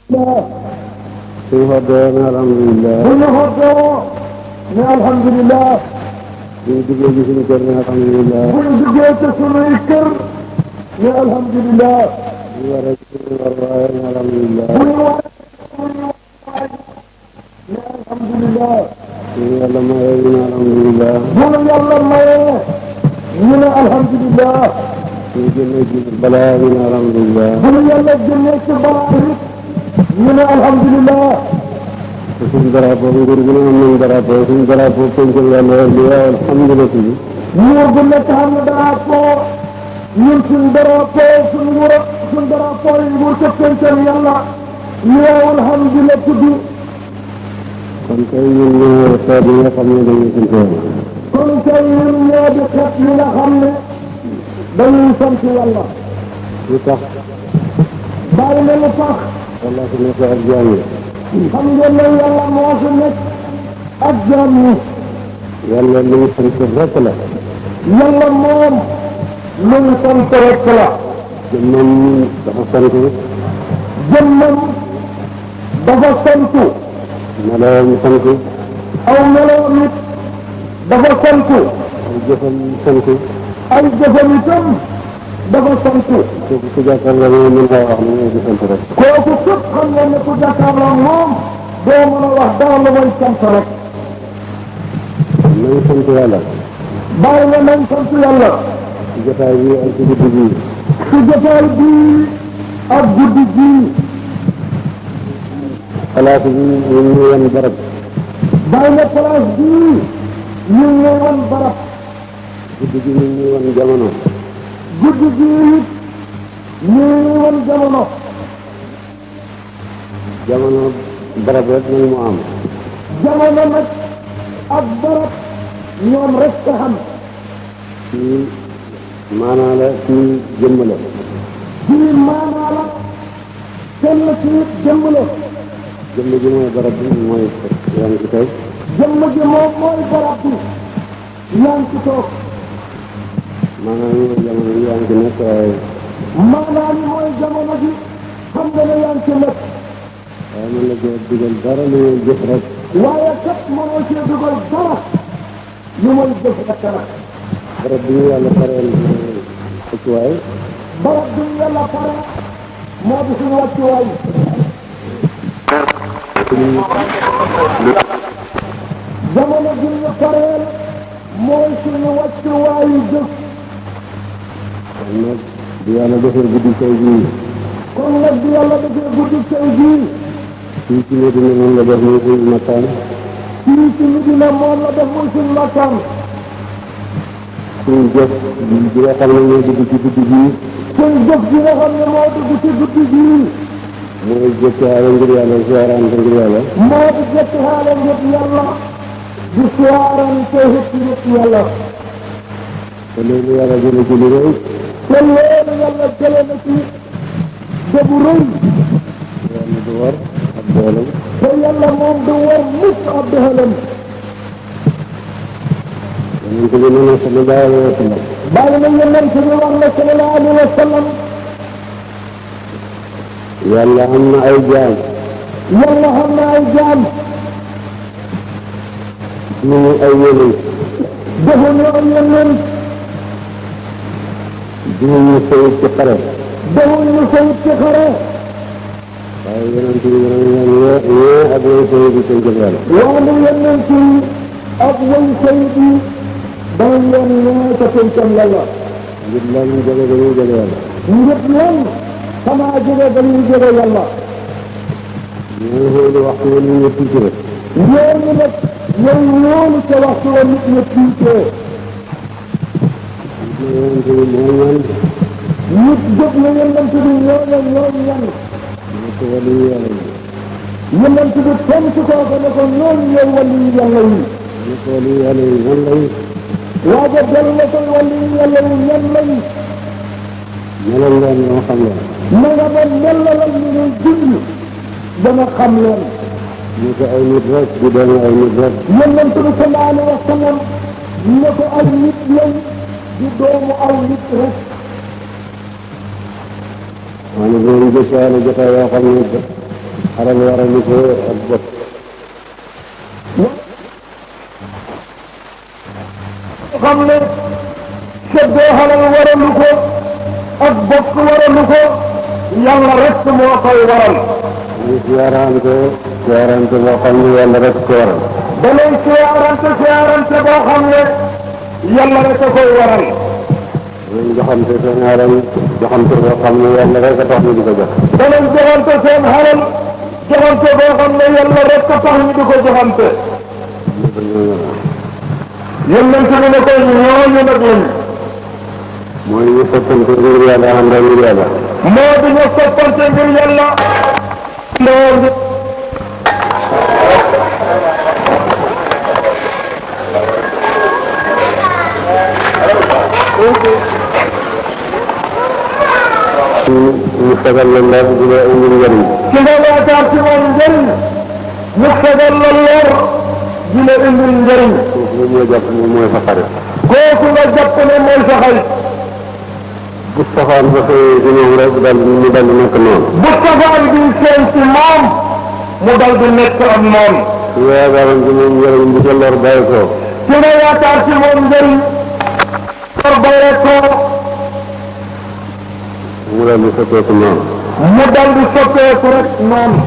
suñu xoddoo ne alhamdulilah. bu ñu xoddoo ne alhamdulilah. suñu duggee ci suñu kër ne alhamdulilah. bu ñu duggee ci suñuy kër ne alhamdulilah. bu ñu waree ci suñu war waaye ne alhamdulilah. bu ñu waree suñu waay ne alhamdulilah. suñu yàlla mayee ñu ne alhamdulilah. bu ñu yàlla mayee ñu ne alhamdulilah. suñu génnee ci balaa ñu ne alhamdulilah. bu ñu yàlla génnee ci balaa it ñu ne alhamdulilah. te suñu drapeau nguur gi ne am nañu drapeau suñu drapeau pencum yàlla li alhamdulilah tudd. nguur gu nekk xam ne drapeau ñun suñu drapeau suñu drapeau yi nguur ca pencum yàlla li alhamdulilah tudd. kon tey ñun ñoo xeet yi nga xam ne dañuy sant yàlla. kon tey ñun ñoo di xeet yi nga xam ne dañuy sant yàlla. lu tax. bàyyi na lu tax. walla su nekk ak jaam yi. xam ngeen ne yàlla moo fi nekk ak jaam yi. yàlla li ñu sant rek la. yàlla moom lu ñu sant rek la. jëmmam dafa sant. jëmmam dafa sant. meloom sant. aw meloom it dafa sant. ay jëfam sant. ay jëfam itam dafa sant. kooku ku jàkkaarloo moom mën ngaa wax ne ñoo di sant rek. kooku képp xam ngeen ne ku jàkkaarloo moom doo mën a wax dara lu mooy sant rek. nañ sant yàlla. bàyyi nga nañ sant yàlla. ci jotaay bi ak ci guddi bii. ci jotaay bii ak guddi bii. xalaat bi ñu ngi wan barab. bàyyi nga place bii ñu ngi wan barab. guddi gi ñu ngi wan jamono. guddi bii it ñu ngi wan jamono. jamono barab rek nag mu am. jamono nag ak barab ñoom rek ko xam. kii maanaa la kii jëmm la. kii maanaa la kenn kii jëmm la. jëmm ji mooy barab bi mooy yaa ngi ci tey. jëmm ji moom mooy barab bi yaa ngi ci toog. maanaam ñu jamono yi yaa ngi ci nekk waaye. maanaa ni mooy jamono ji xam nga ne yaa ngi ci nekk. waaye man la jël digal dara lu ñuy jëf rek. waaye kat mënoo cee dugal dara lu mooy jëf rek la. barab bi ñu yàlla pareel wàccuwaay. barab bi yàlla pare moo di suñu wàccuwaay. jamono bi ñu pareel mooy suñu wàccuwaayu jëf. kon nag bi yàlla defee guddi tey bii. kon nag bi yàlla defee guddi tey bii. fii ci Medina moom la def muy suñu makkaan. fii ci Medina moom la def muy suñu makkaan. suñu jëf bi nga xam ne ñoo dugg ci guddi bii. suñu jëf bi nga xam ne moo dugg ci guddi bii. mooy jëkkaale ngir yàlla siyaarante ngir yàlla. moo di jëkkaale ngir yàlla. di siyaarante ngir yàlla. te loolu yàlla jële ci lu rëy. te loolu yàlla jële na ci dëbu rëy. yàlla du war ak doolam. te yàlla moom du war mukk ab doxalam. yonent bi nee na sallallahu alayhi wa sallam. bàyyi na yonent bi wax na sallallahu alayhi wa sallam. yàlla am na ay jaam. yàlla xam na ay jaam. duñu ay yonent. defuñu ay yonent. duñu sëy ci xare. defuñu sayit ci xare. waaye yonent bi dana leen ñee ak way sëy di seen jëf yàlla. loolu yonent yi ak way sayit yi dañ leen ñëwee ca pencam yàlla. ngir lan jege dañuy jege yàlla. ngir lan xanaa jóge dañuy jóge yàlla. ñoo xoolu waxtu wa nit ñi tiitire. ñooñu nag ñooy ñoolu ca waxtu wa nit ñi tiitee. yonent bi mooy ñaan. nit jóg na yonent bi ñooñu ñooy ñan. nekk wali yàlla yi. yonent bi tontu kooku ne ko ñooñu ñooy wali yàlla yi. nekk wali yàlla yi nan lay. waaja dellu na ko wali yàlla yi ñan lañ. melal leen ñoo xam leen. na nga ba mellalal ñu ngay dund dana xam leen. ñu ko ay nit rek di doon ay nit rek. yonent bi sallallahu alayhi wa sallam ne ko ay nit lañ di doomu ay nit rek. maanaam dinañ jëkkaale jotaay yoo xam ne alal waralu ko ak bopp xam ne seddoo xalal waralu ko ak bokk waralu ko yàlla rek moo koy waral. ñu siyaarante boo xam ne yàlla rek ko waral. danay siyaarante boo xam ne yàlla rek a koy waral. danañ joxante seen alal joxante boo xam ne yàlla rek a tax ñu di ko jox. danañ joxante seen alal joxante boo xam ne yàlla rek a tax ñu di ko joxante. yéen nañ ci ne koy ñooñu nag lañ. mooy ñu soppante ngir yàlla ànd ak ngir yàlla. moo di ñu soppante ngir yàlla. loolu. ñu fegal la leer di la indil njëriñ. ki nga yaakaar ci moom njëriñ. ñu fegal la leer di la indil njëriñ. kooku nga jàpp ne mooy sa xarit. kooku nga jàpp ne mooy sa xarit. bu safaan ba xëyee ci moom rek daal mu dal di nekk noonu. bu safaan bi seen ci moom mu dal di nekk am noonu. su yaakaaroon ci moom njëriñ bu ca lor bàyyi ko. ki nga yaakaar ci moom njëriñ. lor bàyyi ko. mu dal di soppeeku noonu. mu dal di soppeeku rek noonu.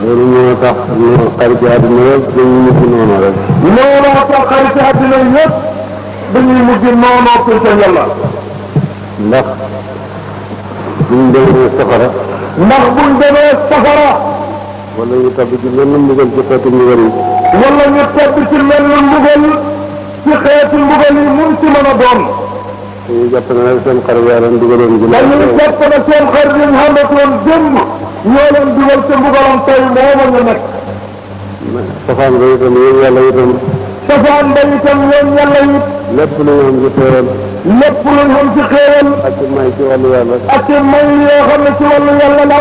loolu moo tax ñu xarit àddina rek dañuy mujj noonu rek. looloo tax xarit àddina yëpp dañuy mujj noonoo pour sa yàlla. ndax buñ demee safara. ndax buñ demee safara. wala ñu tabbi ci lenn mbugal ci xeetu mbugal yi. wala ñu tabbi ci lenn mbugal ci xeetu mbugal yi mun ci mën a doon. dañuy jàpp ne rek seen xarit yaa leen dugaloon ji. dañuy jàpp ne seen xarit yi ñu xamatoon démb ñoo leen dugal ca mbugalam tey mooma ñu nekk. safaan ba itam yéen yàlla itam. safaan ba itam ñoom yàlla it. lépp lu ñu am ci xéewal. lépp lu ñu am ci xéewal. ak ci may ci wàllu yàlla. ak ci may yoo xam ne ci wàllu yàlla la.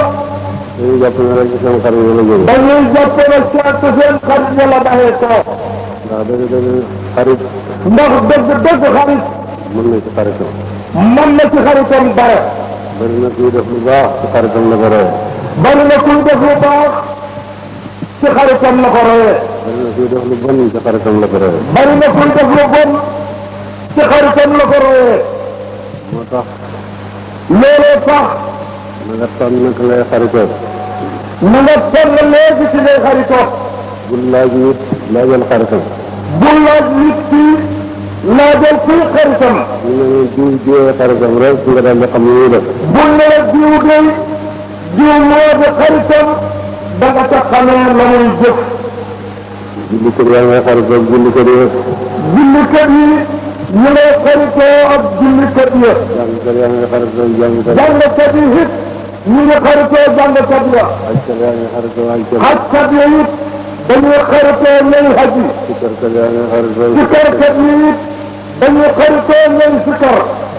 dañuy jàpp ne rek seen xarit yi la jóge. dañuy jàpp ne seen xarit yàlla baxee ko. ndax dëgg-dëgg xarit. ndax dëgg xarit. mën na ci xaritam. mën na ci xaritam dara. bari na kuy def lu baax ci xaritam la ko royee. bari na kuy def lu baax ci xaritam la ko royee. bari na kuy def lu bon ci xaritam la ko royee. bari na kuy def lu bon ci xaritam la ko royee. moo tax. looloo tax. na nga tànn naka lay xaritoo. na nga tànn léegi ci ngay xaritoo. bul laaj nit laajal xaritam. bul laaj nit ki laajal kuy xaritam. ñu ne leen diw diwee xaritam rek nga daal di xam ni muy def. bul ne la diw day diw moo di xaritam da nga tax xamee la muy jëf. jullikat yaa ngay xaritoo jullikat yi. jullikat yi ñu ngay xaritoo ak jullikat yi. jàngkat yaa ngay xaritoo jàngkat yi. jàngkat yi it ñu ngi xaritoo jàngkat ya. ajkat yaa ngay xaritoo ajkat. xajkat yi it dañuy xaritoo ñooy xaj yi. sikarkat yaa ngay xaritoo. sikarkat yi it dañuy xaritoo ñooy sikar.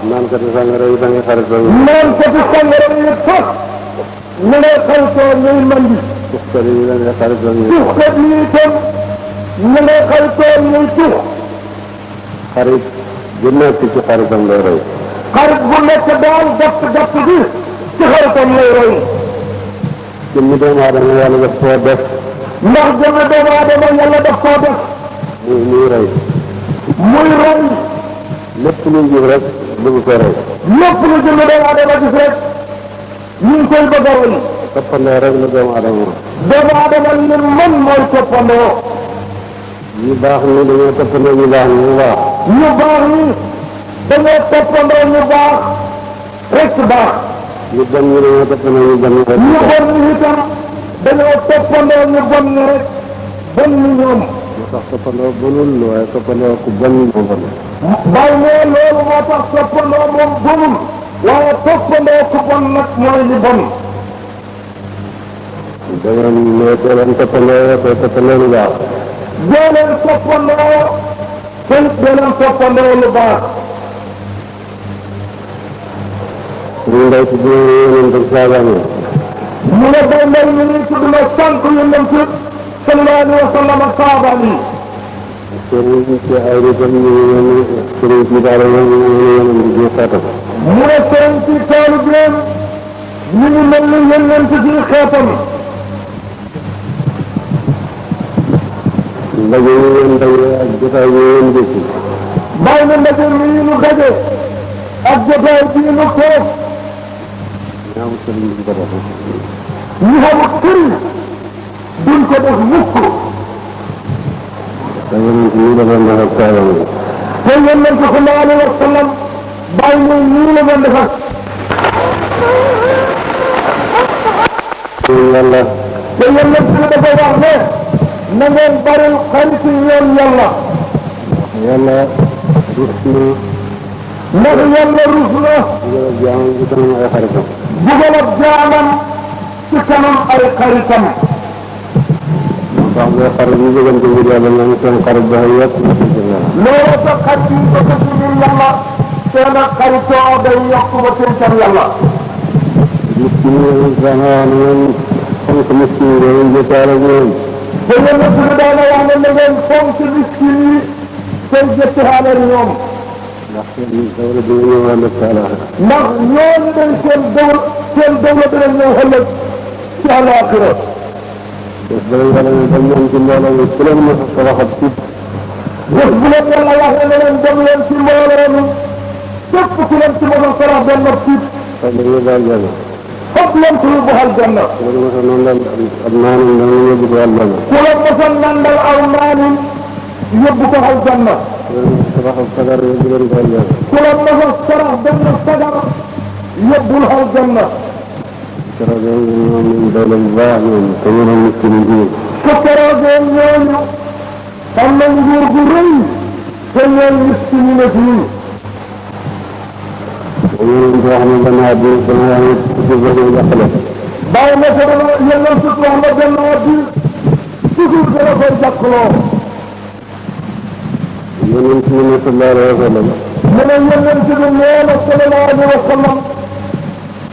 naankati sàngara yi da ngay xaritoo. naankati sàngara yi sax ñu ngay xaritoo ñooy mandi. tuxkat yi da ngay xaritoo. tuxkat yi itam ñu ngay xaritoo ñooy tux. xarit bu nekk ci xaritam lay roy. xarit bu nekk daal gàtt bi ci xaritam lay roy. jëmmi doomu aadama yàlla daf koo def. ndax jëmmi doomu aadama yàlla daf koo def. muy roy. muy roy. lépp lu jub rek bëgg ko roy. lépp lu jëmmi doomu aadama gis rek ñu ngi koy bëgg a roy. toppandoo rek la doomu aadama. doomu aadama li mën mooy toppandoo. ñu baax ñi dañoo toppandoo ñu baax ñi bu baax. ñu baax ñi dañoo toppandoo ñu baax rek baax. ñu bon ñi dañoo toppandoo ñu bon rek. ñu bon ñi itam dañoo toppandoo ñu bon ñi rek bon ñi ñoom. moo tax toppandoo bonul waaye toppandoo ku bon moo bon. bàyyi ne loolu moo tax toppandoo moom bonul waaye toppandoo ku bon nag mooy li bon. dangeen ne doo leen toppandoo te toppandoo lu baax. doo leen toppandoo te doo leen toppandoo lu baax. suñu ndey ci biir yéen a saagaan yi. mu ne bay mbay mi ngi tudd na sànq yu nem ci sallallahu alayhi wa sallam ak saabaan yi. sëriñ ci ay nitam ñu ngi leen sëriñ ci daal ñu ngi leen di xeetam. mu ne sëriñ ci taalibeem ñu ngi mel ni yonent ci xeetam ndaje yi ngeen daje ak jotaay yi ngeen dëkk bàyyi na ndaje mii nu daje ak jotaay bii nu toog ñaaw sëriñ bi ko def ñu xamul këriñ duñ ko def mukk te yonent ñi da doon def ak saaba yi te yonent sallallahu alayhi wa sallam bàyyi na nii la doon defar yàlla te yonent bi dafa wax ne na ngeen baril xarit yoon yàlla yàlla rus na ndax yàlla rus na dugal ak jaamam ci kanam ay xaritam dugal ak jaamam ci kanam ay xaritam moo tax boo xarit ñu jógante ngir yàlla ñoom seen xarit dafa yokk na ci yàlla loolu sa xarit yi ko def ngir yàlla seen ak xaritoo day yokk ba seen tam yàlla miskin yi dana wax ne ñoom fonk miskin yi dañuy jëtaale ak ñoom te yonent bi daana wax ne na ngeen fonk miskin yi tey jëttaale ñoom ndax seen dawla dina ñëw ëllëg ci àllaaxira ndax ñooñu dañ seen dawla dina ñëw ëllëg ci àllaaxira bés ba yàlla ne dem leen ci mbooloo mi ku leen mos a saraxat tuut bés bu leen yàlla waxee ne leen dem leen ci mbooloo mi képp ku leen ci mos a sarax benn tiit xam nga yóbbu aljanna fokk leen ci yóbbu aljanna ku leen mos a nandal ab naanam dana yóbbu ko aljanna ku leen mos a nandal aw naanin yóbbu ko aljanna ku leen mos a saraxat sagar yóbbu leen ko aljanna ku leen mos a sarax benn sagar yóbbul aljanna keroog ñoom ñu doole bu baax ñoom te ñu ne miskin yi su keroogee ñooñu am nañ nguur gu rëy te ñoom miskin yi ne fii dañu leen di wax ne gannaaw bi dana wax ne ci bëgg a jàppale bàyyi na ko dana yàlla sut wax na gannaaw bi toujours dana koy jàkkaloo yonent bi ne sallallahu alayhi wa sallam mu ne yonent bi nee na sallallahu alayhi wa sallam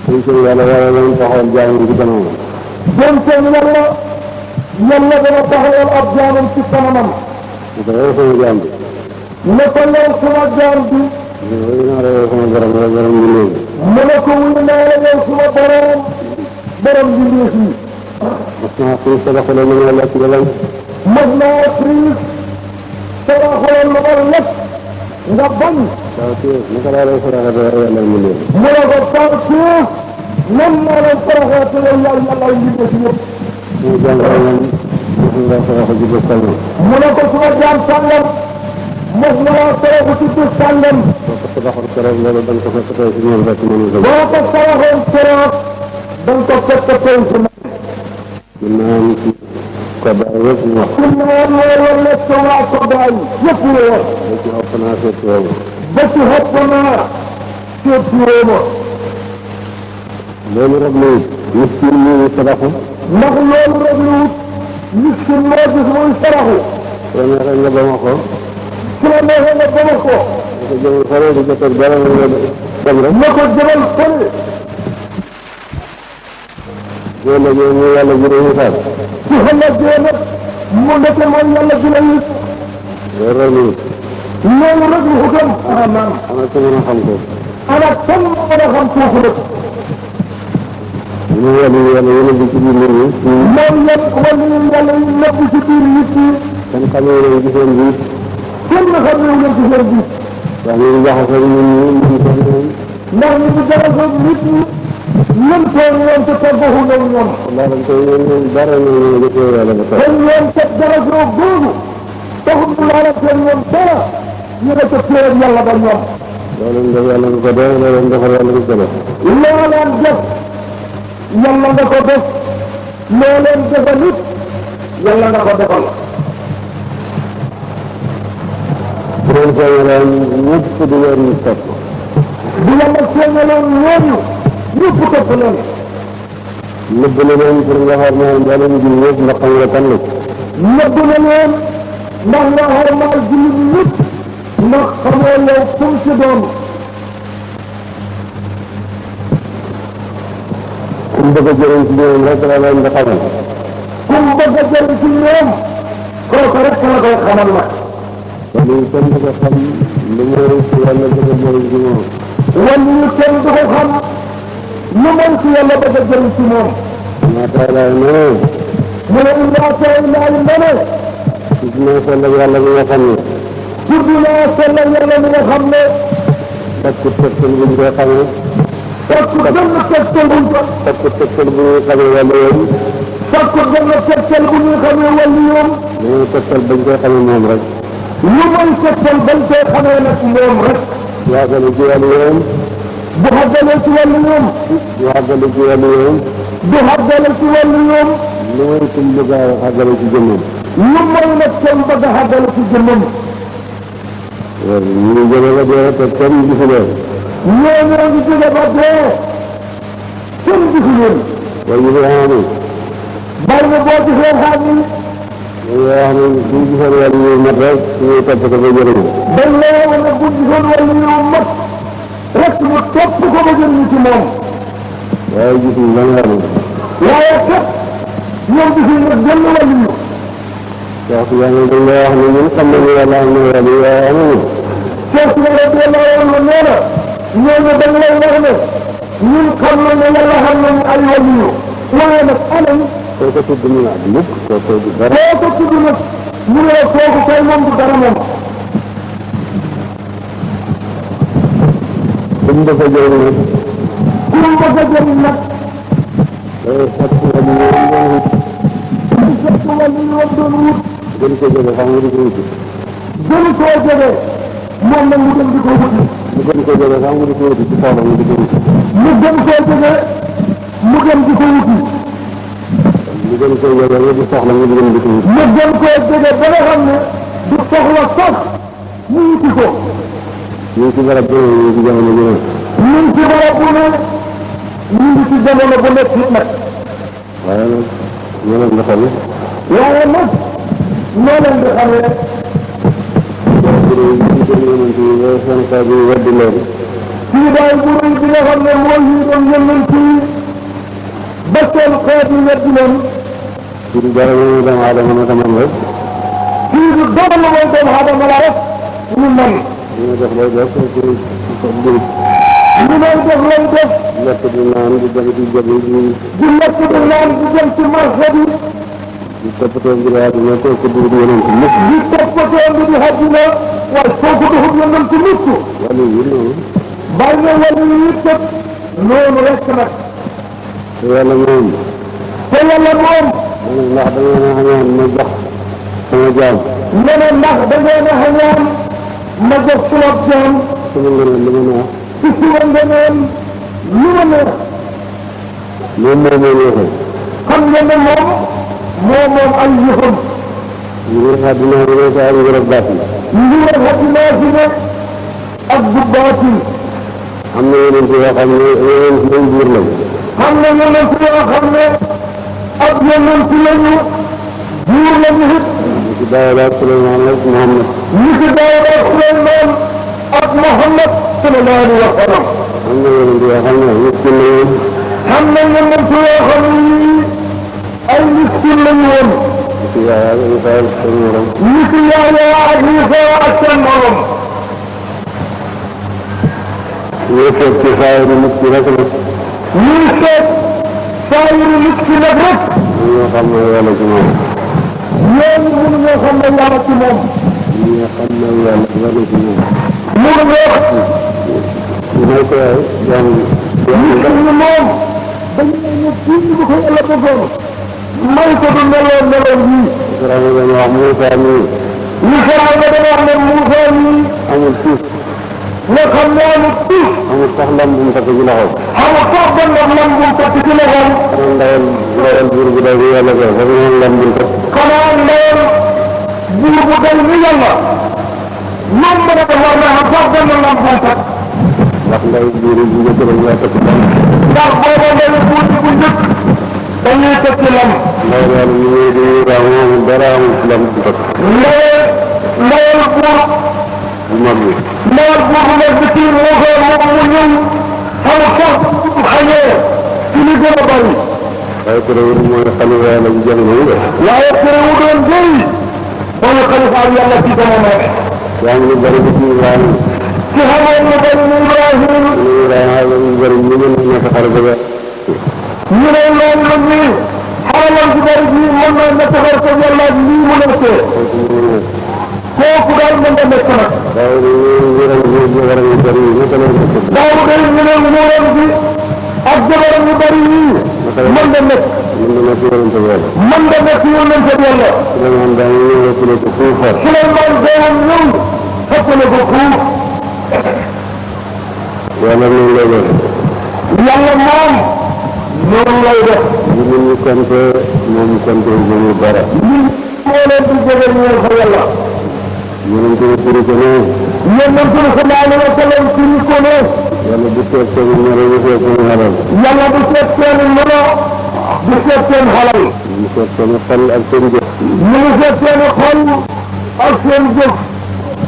suñ ko yàlla yàlla leen taxawal jaamam ci kanamam denteen yàlla yàlla dana taxawal ab jaamam ci kanamam su ko yow sama jaam bi ne ko yow suma jaam bi yow naa la yow sama borom la borom bi léegi mu ne ko wuyu naa la yow suma borom borom bi ndéef yi mas naa xiif sadaxale lu ma lekk nga bañ mas naa xiif saraxale lu ma lekk nga bañ waaw kii naka laa lay saraxate yàlla mu léegi mu ne ko par xiif nan naa leen saraxee te yow yaay yàlla ndéef yëpp suñu jàngale moom mosu nga saraxa ji bés sàngam mu ne ko suma jaam sàngam mos na laa saraxu ci bés sàngam boo ko sadaxal keroog loolu da nga ko fekk tey si ñoom rek mënu ko boo ko saraxoon keroog da nga ko fekk tey si mën naa am ci kobaay yëpp ñu wax ku naan wala lekk waa ko daay yëpp la wax da ci ëpp naa seet boobu ba ci xëpp naa seet juróoma loolu rek la it miskin yi ñu sadaxu ndax loolu rek lu wut miskin moo gis muy saraxu soo neexee nga ba ma ko su la neexee nga bama ko da ko jëmal fare di ko teg dara nga dem rek na ko jëmal fële boo lajee ñu yàlla juree ñu saat su xëllëgee nag mu ndeke mooy yàlla ji la it loolu rek la it loolu rek lu xutam maanaam ana ci mën a xam ko ana kan moo mën a xam kooku nag ñu yàlla yàlla yéen a di ci biir nit ñi moom yëpp wala yàlla yi nëbb ci biir nit ñi kenn xamee leen ci seen biir kenn xam ne leen ci seen biir waaw ñu ngi jaxasoo ñun ñi ñun seen ndax ñu ngi jaxasoo nit ñi ñun toog ñoom te tàggaxu ñoom ñoom laa dañ koy ñoom dara ñoom ñu defee yàlla ba tax kon ñoom kat jaxasoo googu taxul mu laalante ñoom dara ñu ne ca téereb yàlla ba ñoom loolu nga yàlla nga ko def loolu nga defal yàlla nga ko def looleen def yàlla nga ko def looleen defal it yàlla nga ko defal bu doon feeñalaan ñëpp di leen ñu topp bu yàlla feeñaloon ñooñu ñëpp topp leen nëbb na leen pour nga xaar maa mboolem ji yëpp ndax xam nga kan la nëbb na leen ndax nga xormaal jullit ñëpp ndax xamoo yow fu mu ci doon ku mu bëgg a jëriñ ci ñoom rek la leen di xamal ku mu bëgg a jëriñ ci ñoom kooku rek la koy xamal nag wala ñu kenn du ko xam lu mooy ci yàlla bëgg a jëriñ ci moom wala ñu kenn du ko xam lu mooy si yàlla bëgg a jëriñ ci moom. ñaata laay ne. mu ne illaa tey laay ne. tudd naa sellal yàlla mi nga xam ne. tudd naa sellal yàlla mi nga xam ne. takku tegtal bu ñu koy xamee. takku benn tegtal bu ñu ko. takku tegtal bu ñuy xamee wàllu yoon. takku benn tegtal bu ñuy xamee wàllu yoon. dañuy tegtal bañ koy xamee moom rek. lu mooy tegtal bañ koy xamee nag moom rek. yaakaar ci wàllu yoon. bu xàggalee ci wàllu yoon. du xàggale ci wàllu yoon. du xàggale ci wàllu yoon. lu mooy kum bëgg a xàggale ci jëmmam. lu mooy nag kenn bëgg a xàggale ci jëmmam. ñu ngi jóge ba dee te kenn gisu leen. ñoo ngi jóge ba dee kenn gisu leen. waaye ñu ngi xam ne. bari na boo gisee xaar ni. dañuy wax ne bu ñu gisoon wàllu yu mat rek ñu topp ko ba jëriñu. dañ lay wax ne bu ñu gisoon wàllu yu mat rek ñu topp ko ba jëriñu ci moom. waaye gisuñ lan war na. waaye kat ñoom gisuñ nag benn wàllu yu. wax yàlla dañ lay wax ne ñun xam nañu yàlla am na wàllu yu waaye amuñu. Cheikh Tidiane radiyallahu anhu nee na ñooñu dañ lay wax ne ñun xam nañ ne yàlla xam nañu ay wàllu yu. waaye nag anam. soo ko tudd ñu naan mukk soo ko du dara. soo ko tudd nag ñu ne kooku kay moom du dara moom. buñ bëgg a jëriñ nag. ku mu bëgg a jëriñ nag. day fekk wàllu yu doon wut. ñu fekk wàllu yu doon wut. gën ko jóge xam nga di ko wuti. gën koo jege moom nag mu dem di ko wuti. mu gën ko jóge xam nga di ko wuti ci soxla mu di ko wuti. mu gën koo jege mu dem di ko wuti. mu gën ko jóge nga di soxla mu di ko wuti. mu gën koo jege ba nga xam ne du soxla sax mu wuti ko. ñu ngi ci barab bi ñu ngi ci jamono ji nag. ñu ngi ci barab bu ne ñu ngi ci jamono bu nekk nag. waaye nag ñu leen di xam. waaye nag noo leen di xamee. seen kaw bi weddi leen. kii daal bu rëy bi nga xam ne mooy yi doon yonent yi ba seen xeet yi weddi leen. ci di dara ñu doomu aadama naka man rek. kii du dara la mooy doomu aadama la rek ñu man. ñu def lay def ci biir. ñu lay def lay def. lekk di naan di dem di jëli di lekk di naan di dem ci marché bi. di toppatoo mbir àddina kooku du yonent mukk. di toppatoo mbiri àddina waaye kooku duxut yonent mukk. wàllu yi noonu. bàyyi na wàllu yi tëb noonu rek nag. te yàlla moom. te yàlla moom. ndax da ngeen a xañaan ma jox sama jaam. ne ne ndax da ngeen a xañaan ma jox suma jaam. sama ngëneel li ma neex. ci suma ngëneel lu ma neex. moom moo neexee. xam ngeen ne moom moom ay yëfam. ngir àddina bi nekk ak ngir ak baatin. ngir àddina bi ne ak bu baatin. am na yeneen yoo xam ne yeneen lañ buur lañ. xam na yonent yoo xam ne ak yonent lañu buur lañu it. ñu ci Daawuda ak Suleymaan ak Muhammad. ñu ci Daawuda ak Suleymaan ak Muhammad sallallahu alayhi wa sallam. am na yeneen yoo xam ne miskin lañu. xam na yonent yoo xam ne ay miskin lañu woon. ci Yaaya ak Isaa ak seen morom. ñu ci Yaaya ak Isaa ak seen morom. ñu seet ci saa yi nit ki rek la. ñuy seet saa yu nit ki nag rek. ñoo xam ne yàlla ci moom. ñooñu mënuñoo xam ne yàlla ci moom. ñoo xam ne yàlla ci moom. mënuñoo. ñu may ko ay jaam yi. nit ñi moom dañu ne kii bi ko yàlla bëggoon may ko du meloon meloon yii. Firawna dañu wax Muusaa nii. ñu Firawna dañu wax ne Muusaa nii. amul tuut. nga xam ne amul tuut. amul sax lam bu mu takk ci loxo. amul sax benn lam bu mu takk ci loxoom. xanaa ndawal buur bu day bi yàlla ko foofu ñoom lam bu mu takk. xanaa ndawal buur bu day ni yàlla. moom ma ne ko war naa am sax benn lam bu mu takk. ndax ndaw buur yi bu njëkk dañu waa takk lam. ndax booba ndaw buur bu njëkk dañuy takk lam. ndaw yàlla ñu ngi di Ibrahima amul dara amul lam bu takk. ndawal buur. bu mag bi. ndawal buur bu mag bi kii moo ko moom mu ñëw xam sax bu xañee ci li gën a bari. waaye terewul mooy xalifa yàlla bu jamono yi de. waaye terewul doon day mooy xalifa yàlla ci jamono. yaa ngi bari ci Ibrahima. ci xamoon na bani Ibrahim ñu bëri ñu mën na taxar ba ñu ne loolu la ñuy xaaloon ci bari bii mën naa na taxar ko yàlla lii mu nekkee kooku daal mën na nekk nag daaw ñu war a ñu bëri ñu ko leen daaw day ñu ne nguuram bi ak jabaram yu bëri yii mën na nekk mën na nekk yonente yàlla Souleymane daañu ñëw ëppale ko fuufar Souleymane doomam ñëw ëppale ko fuuf yàlla noonu lay def yàlla moom noonu lay def ñu nit ñi compté moom compté ñu dara ñun moo leen di jóge ñëw fa yàlla yonente bi turi ko ne yonente bi sallallahu alayhi wa sallam turi ko ne yàlla du seet seen ñoro ñu seet seen xalal yàlla du seet seen melo du seet seen xalal ñu seet seen xel ak seen jëf ñu ngi seet seen xol ak seen jëf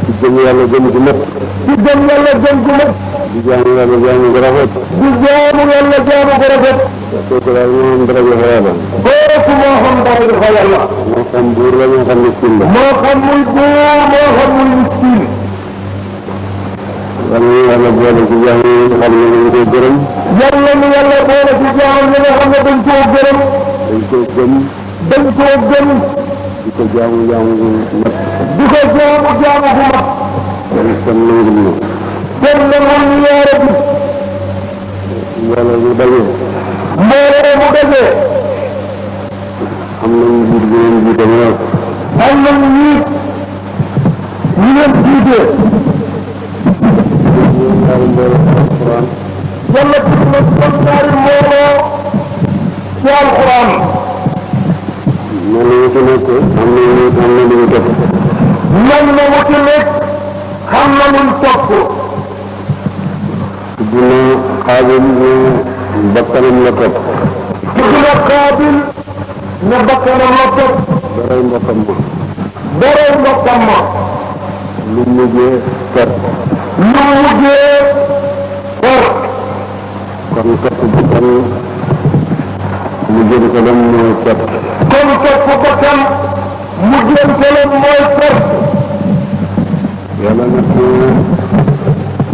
ci gëm yàlla gëm gu mat ci gëm yàlla gëm gu mat di jaamu yàlla jaamu gu rafet di jaamu yàlla jaamu gu rafet kooku daal moo am dara fa yàlla kooku moo xam dara dafa yàlla moo xam buur la moo xam miskin la moo xam muy buur moo xam muy miskin yàlla ñu yàlla boole ci jaamu yi nga xam ne dañ koy gërëm yàlla ni yàlla boole ci jaamam ñi nga xam ne dañ koo gërëm dañ koy gëm dañ koo gëm di ko jaamu jaamu gu mat di ko jaamu jaamu gu mat kon nangul na kon nangul ñu yaara bi yàlla ñu daje mbooloo mu dajee am nañ njiit bi leen jiite ñëw am nañ njiit ñu leen jiitee ñaari mbooloo alquran yàlla tudd na kon ñaari mbooloo ci alquran mel na ñu ci nekk am na lu ñu topp mel na mu ci nekk xam na luñ topp tudd na xaabil ñu bakkanam la topp tudd na xaabil ne bakkanam la topp daray mbokkam ma daray mbokkam ma lu mujjee per lu mujjee or kon topp bakkan mu jëm ko dem mooy pet kon topp bakkan mu jëm kelam mooy perte yàlla nag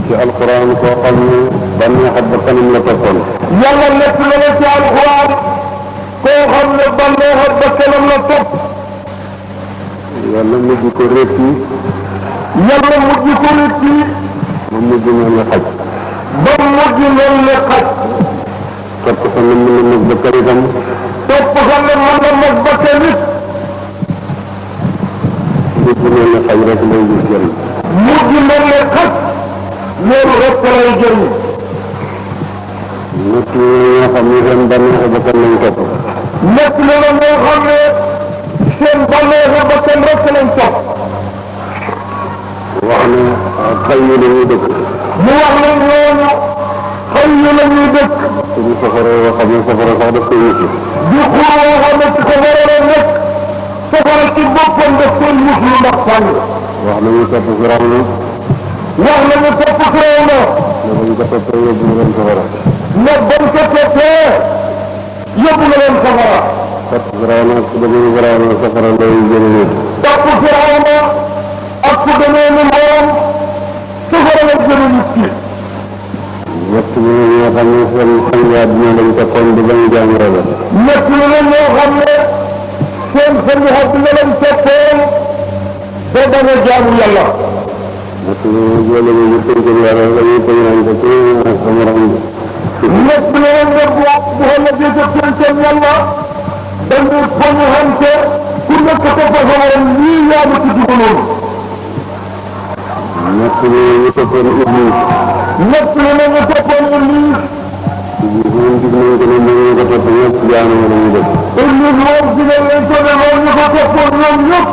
ci alquran koo xam ne bànneex ak bakkanam la toppoon yàlla nekk na la ci alquran koo xam ne bànneex ak bakkanam la topp yàlla mujj ko rétti yàlla mujj ko rétti ma mujj mel ne xaj ba mujj mel ne xaj topp ko nam na nag bakkan itam topp xam ne mën na mag bakkan nit mujj mel ne xaj rek lay gis jël mujj mel ne xaj loolu rek lay jëriñ nit ñoo xam ne seen bànneex ak bakkan lañ topp nekk na la ñoo xam ne seen bànneexu bakkan rek lañ topp wax ne xay yi la ñuy dëkk mu wax ne ñooñu xëy yu la ñuy dëkk suñu safara yoo xam ne safara sax daf koy wuti di xur woo xam ne ci safara la nekk safara ci boppam daf koy mus lu ndax sànni wax nañu topp Firawna wax nañu topp Firawna ne bañ ko toppee yóbbu na leen safara ne bañ ko toppee yóbbu na leen safara topp Firawna ak ku demee Firawna safara lay jële nit topp Firawna ak ku demee ni moom safara la jëme nit ki ñett ñi ñoo xam ne seen xangaat ñoo lañ toppoon di bañ jaamu Yàlla nekk na la ñoo xam ne seen sëriñ àddina lañ toppoon te bañ a jaamu yàlla ñett ñi boole ñu ñu tënk Yàlla la ñuy tënk naan ko ci sama ram nekk na la nga bu ëllëgee ca pencam yàlla dañuy poñuxante ku nekk topp sa morom lii yaa ma ci dugaloon ñett ñi ñu toppoon Iblis nekk na la nga toppoon Iblis Iblis moom gis nañ ko ne ñu ko topp ñëpp jaamu la ñu def Iblis moom jigéen lañ ko ne moom ñu ko toppoon ñoom ñëpp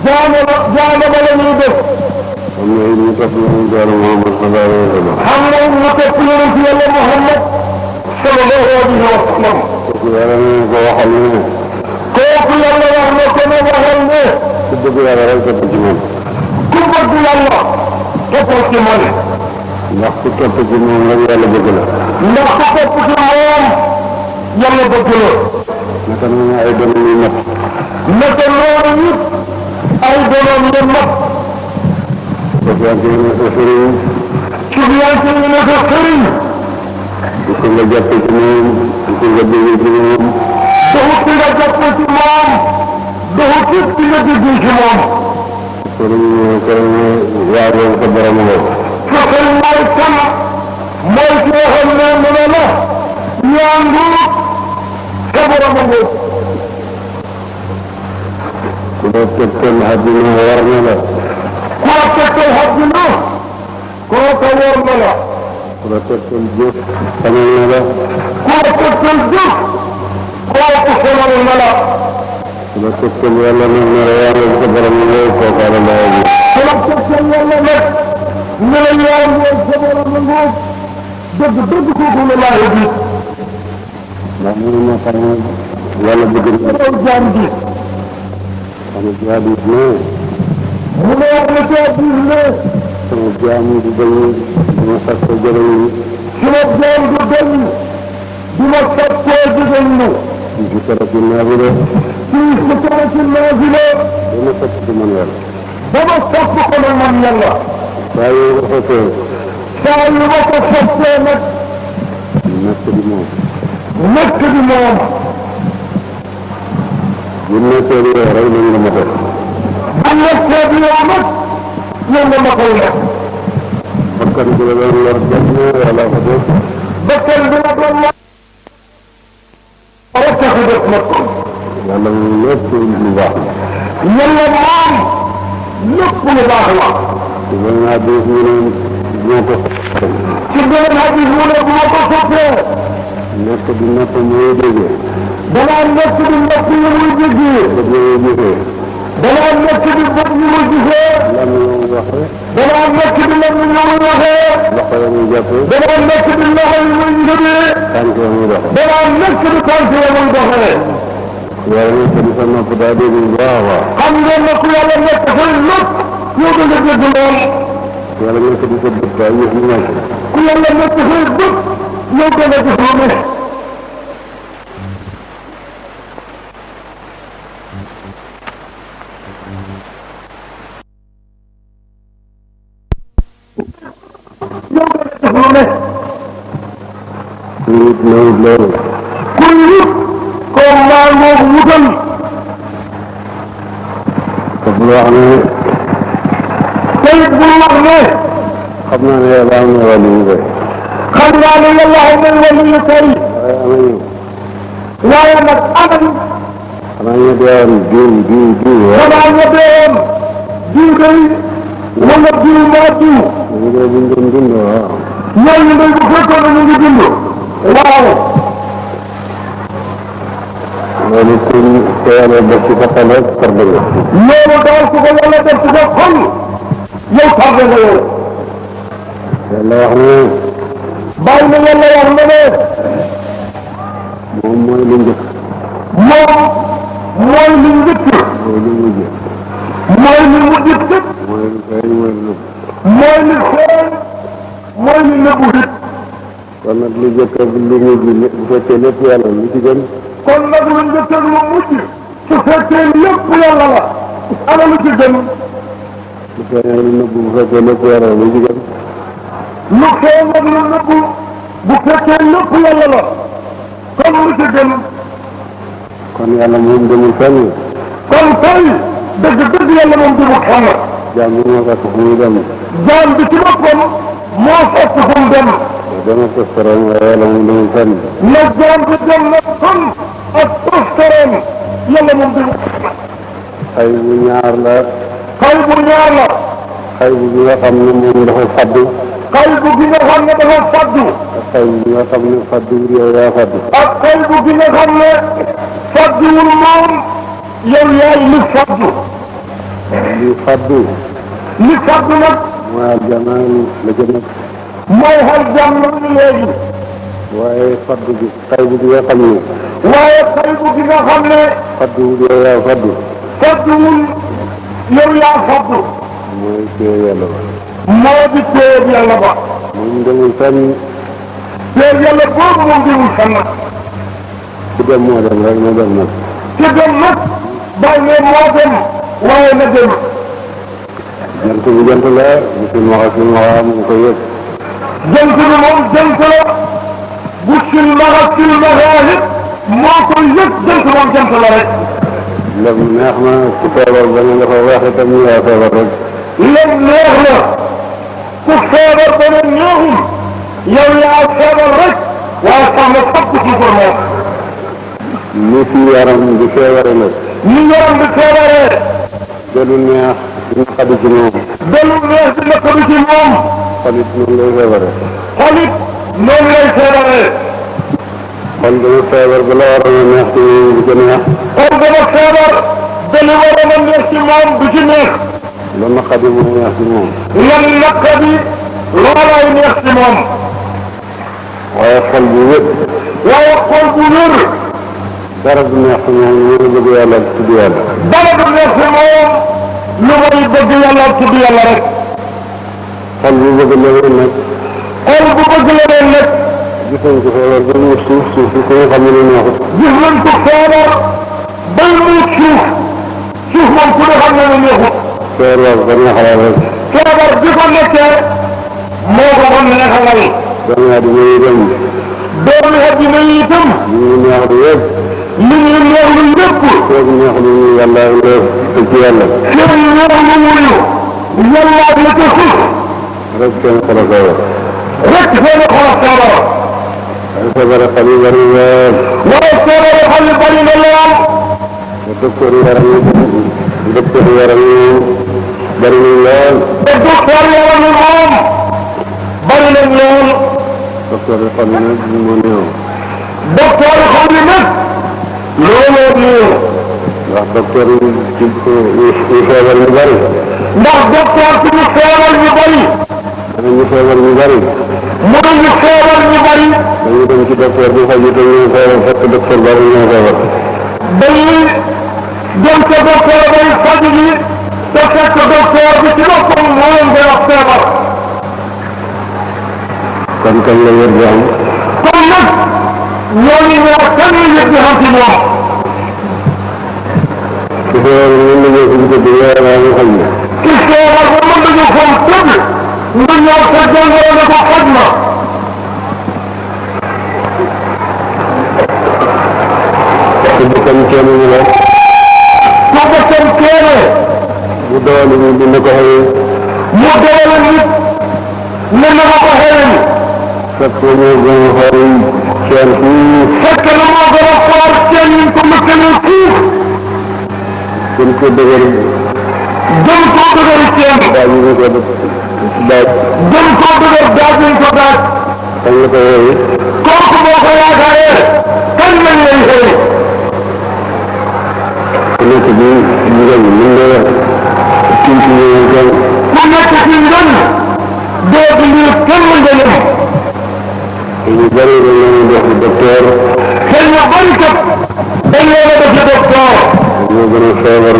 jaanama la ñuy def xam ne ñu topp ñu Yàlla Muhammad sallallahu alayhi wa sallam xam nga ñu topp yonent yàlla Muhammad sallallahu alayhi wa sallam kooku Yàlla ne ko waxal ne kooku yàlla wax na ko ne waxal ne ku bëgg Yàlla rek topp ci man ku bëgg yàlla toppal ci man ndax ku topp ci moom rek Yàlla bëgg la ndax ku topp ci moom yàlla bëgg la naka noonu ay doom yu mat naka noonu it ay donoom yu mat Sufyaan ne ko sëriñ. Sufyaan ne ko sëriñ. di ko nga jàpp ci moom di ko nga déggee ci moom. doxut nga jàpp ci moom. doxut ci nga déggee ci moom. sëriñ ko waajal sa borom la. sëriñ mooy kan. mooy ki nga xam ne mu ne la. ñaangu sa borom la. ku la tegtal àddina war na la. ku la tegtal àddina. kooka war na la. ku la tegtal jëf xamal na la. ku la tegtal jëf. kooku xamal na la. ku la tegtal yàlla nag ne la waajal sa borom la kooka la laa ji. ku la tegtal yàlla nag ne la ñaangu sa borom la dëgg dëgg kooku la laa ji. ndax mënu ma xam ne yàlla bëgg na yow jaam ji. xam ne jaadis ne mu ne wax na caa biir ne. sama jaam di bañ dama sàkk jërëm yi suma jaam du dañ. du ma sàkkoo jigéen ñi. ci si kara ci naafile fii si kara ci naafile. dama sàkk ci man yàlla. dama sàkk ko nag man yàlla. saa yoo ko fekkee saa yu ma ko soppee nag. nekk di moom. nekk di moom. bu nekkee di yow rek nañ la ma def. bu nekkee di yow nag. yow nga ma koy def. bakkan bi la doon lor jot na wala ko def. bakkan bi la doon lor. rek tax a def nag kon. yàlla moom lépp lu baax la. yàlla moom. lépp lu baax la. ci benn hadis ñu ne ñoo ko ci beneen hadis mu ne bu ma ko soppee. nekk di natt mooy déggee. danaa nekk di natt yi muy déggee. bët yooyu gisee. danaa nekk di bët yi muy gisee. lan la ñuy waxee. danaa nekk di lan yi muy waxee. loxo ya muy jàppee. danaa nekk di loxo yi muy ngëbee. tànk ya muy doxee. danaa nekk di tànk yi muy doxalee. yàlla nekk di sa nopp daa dégg bu baax a baax. xam ngeen ne ku yàlla nekk fay lépp. yow da nga dégg lool. yàlla nekk di sa bët daa yëf ñu nekk. ku yàlla nekk fay lépp. yow da nga gis lu ne. yow da nga gis lu ne. nit nawut loolu. ku nit. comme maa ngoogu wutal. te bul wax ne tey bul wax ne. xam naa ne yàlla am na wàllu yu bëri. xam naa ne yàlla am na wàllu yu tey. waaye am na ñu. waaye nag amal. xanaa ñu deewoon diw waaw. xanaa nga deewoon. diw day. wala diw maa diw. ñu dee buñ doon dund waaw. ñooñu day bu fekkoon ne ñu ngi dund. waaw. loolu ku yàlla def ci sa xol rek tardé nga. loolu daal su ko yàlla def ci sa xol. yow tardé nga yow. yàlla wax ne bàyyi na yàlla wax na ne. moom mooy lu njëkk. moom. mooy li njëkk. mooy lu mujj. mooy li mujj tëj. mooy lu feeñ mooy lu nëbb. mooy li feeñ. mooy li nëbbu it. kon nag lu jëkk ak lu mujj bu fekkee lépp yàlla lu ci gën. kon nag lu njëkk ak lu mujj. su fekkee lépp yàlla la. ana lu ci gën. lu feeñ ak lu nëbb bu fekkee lépp yàlla lu ci gën. lu feeñ ak lu nëbbu. bu fekkee lépp yàlla la. kon lu ci gën. kon yàlla moom demul fenn. kon tey. dëgg yàlla moom du mu xam. jaam bi moo fekk fu muy dem. jaam bi ci boppam. moo fekk fu mu dem. dama tëstaroon waaye yàlla moom demul fenn. na jaam bi dem na fan. ak toftaroon. yàlla moom du mu. xay bu ñaar la. xay bu ñaar la. xay bu bi nga xam ne moom dafa faddu. xay bu gi nga xam ne dafa faddu. ak xay bu bi nga xam ne faddu yow yaa faddu. ak xay bu gi nga xam ne. fadduwul moom. yow yaay li faddu. li faddu. li faddu nag. mooy aljana la ca nekk. mooy xal jàmm ni léegi. waaye faddu bi xay bu bi nga xam ne. waaye xay bu gi nga xam ne. faddu yow yaa faddu. fadduwul. yow yaa faddu. mooy téye yàlla ba. moo di téeb yàlla ba. moom demul fenn. téeb yàlla boobu moom demul fenn. ku dem moo dem rek na dem nag. ci dem nag. bàyyi ne moo dem. waaye na dem. jant bi jant la bu silmaxa mu ngi koy yëg. jant bi moom jant la bu silmaxa it moo koy yëg jant moom jant la rek. lem neex na ku feebar ba ne dafa weex itam ñu yaa feebar rek. lem neex na ku feebar ba ne neexul yow yaa feebar rek waaye sax nga fokk ci pour moom. ni fi yaram di feebare la. ni yaram di feebaree. delu neex dina xadi ci moom. delu neex dina xadi ci moom. xolit noonu lay feebare. xolit noonu lay feebaree. xol dama feebar ba la waroon a neex ci moom du ko neex. xol dama feebar ba li waroon a neex ci moom du ci neex. la naqadi mu neex ci moom. lan naqadi loolaay neex ci moom. waaye xol bu wér. waaye xol bu wér. dara du neex ci moom lu muy bëgg yàlla ak tudd yàlla. dara du neex ci moom lu muy bëgg yàlla ak tudd yàlla rek. xol bu bëgg leneen nag. xol bu bëgg leneen nag. gis nañ ko feebar ba mu suuf suuf si ko nga xam ne neexut. gis nañ ko feebar bay muy suuf suuf moom ku ne xam ne ne neexut. feebar ba neexalal rek. feebar bi ko nekkee moo ko kon neexalal. doomu aadama yi dem. doomu aadama yi itam. li ñuy neex lu yëpp. li ñuy neex lu yëpp. feeg neex lu ñu yàlla def ci yàlla. feeg neex lu wuyu yàlla la ca suuf. rek seen xol a feebar. rek seen xol a feebar. ay feebar xol yi bari lool. waaye feebar xol yi bari na lool. te docteur yaram yi bari nañ lool. te docteur yaram yi moom bari nañ lool. docteur yi xol yi nag moo néew. docteur xol yi nag looloo néew. ndax docteur yi feebar ñu bari. ndax docteur ci ñu feebar ñu bari. ñu feebar ñu bari. mënuñu feebar ñu bari. dañuy dem ci docteur bi faju te ñu feebar fekk docteur bari ñoo feebar. dañuy dem ca docteur bay faju ji te fekk docteur bi ci boppam moo leen koy wax feebar. kon kañ la wér di am. kon nag ñooñu ñoo kañ la yëg di xam ci ñoom. su feebar mën nañoo fi ñu tëdd yaram ñu xam ne. ci feebar ba mën nañu xam tëdd nga ñëw sa jàngoro ne ko faj ma. su bëkkam kenn ñu la. su bëkkam kenn. mu dawal ñu dina ko xëy. mu dawal nit ne na ma ko xëy. fekk ñoo gën a xool seen fii. fekk na moo gën a xool seen yi ko mëkkalee fuuf. gën ko dëgër. gën koo dëgër seen. daaj ñu ko daaj. gën koo dëgër daaj ñu ko daaj. kañ la ko wooyu. kooku boo ko yaakaaree kañ lañ lay xëy. ku nekk bi njëriñ mën nga wax kii ci ñëw kenn. ku nekk ci njëriñ doo di lii kenn njëriñ. te ñu bari dañ leen dox ci docteur. te ñu bari kat dañ leen a def ci docteur. ñoo gën a feebar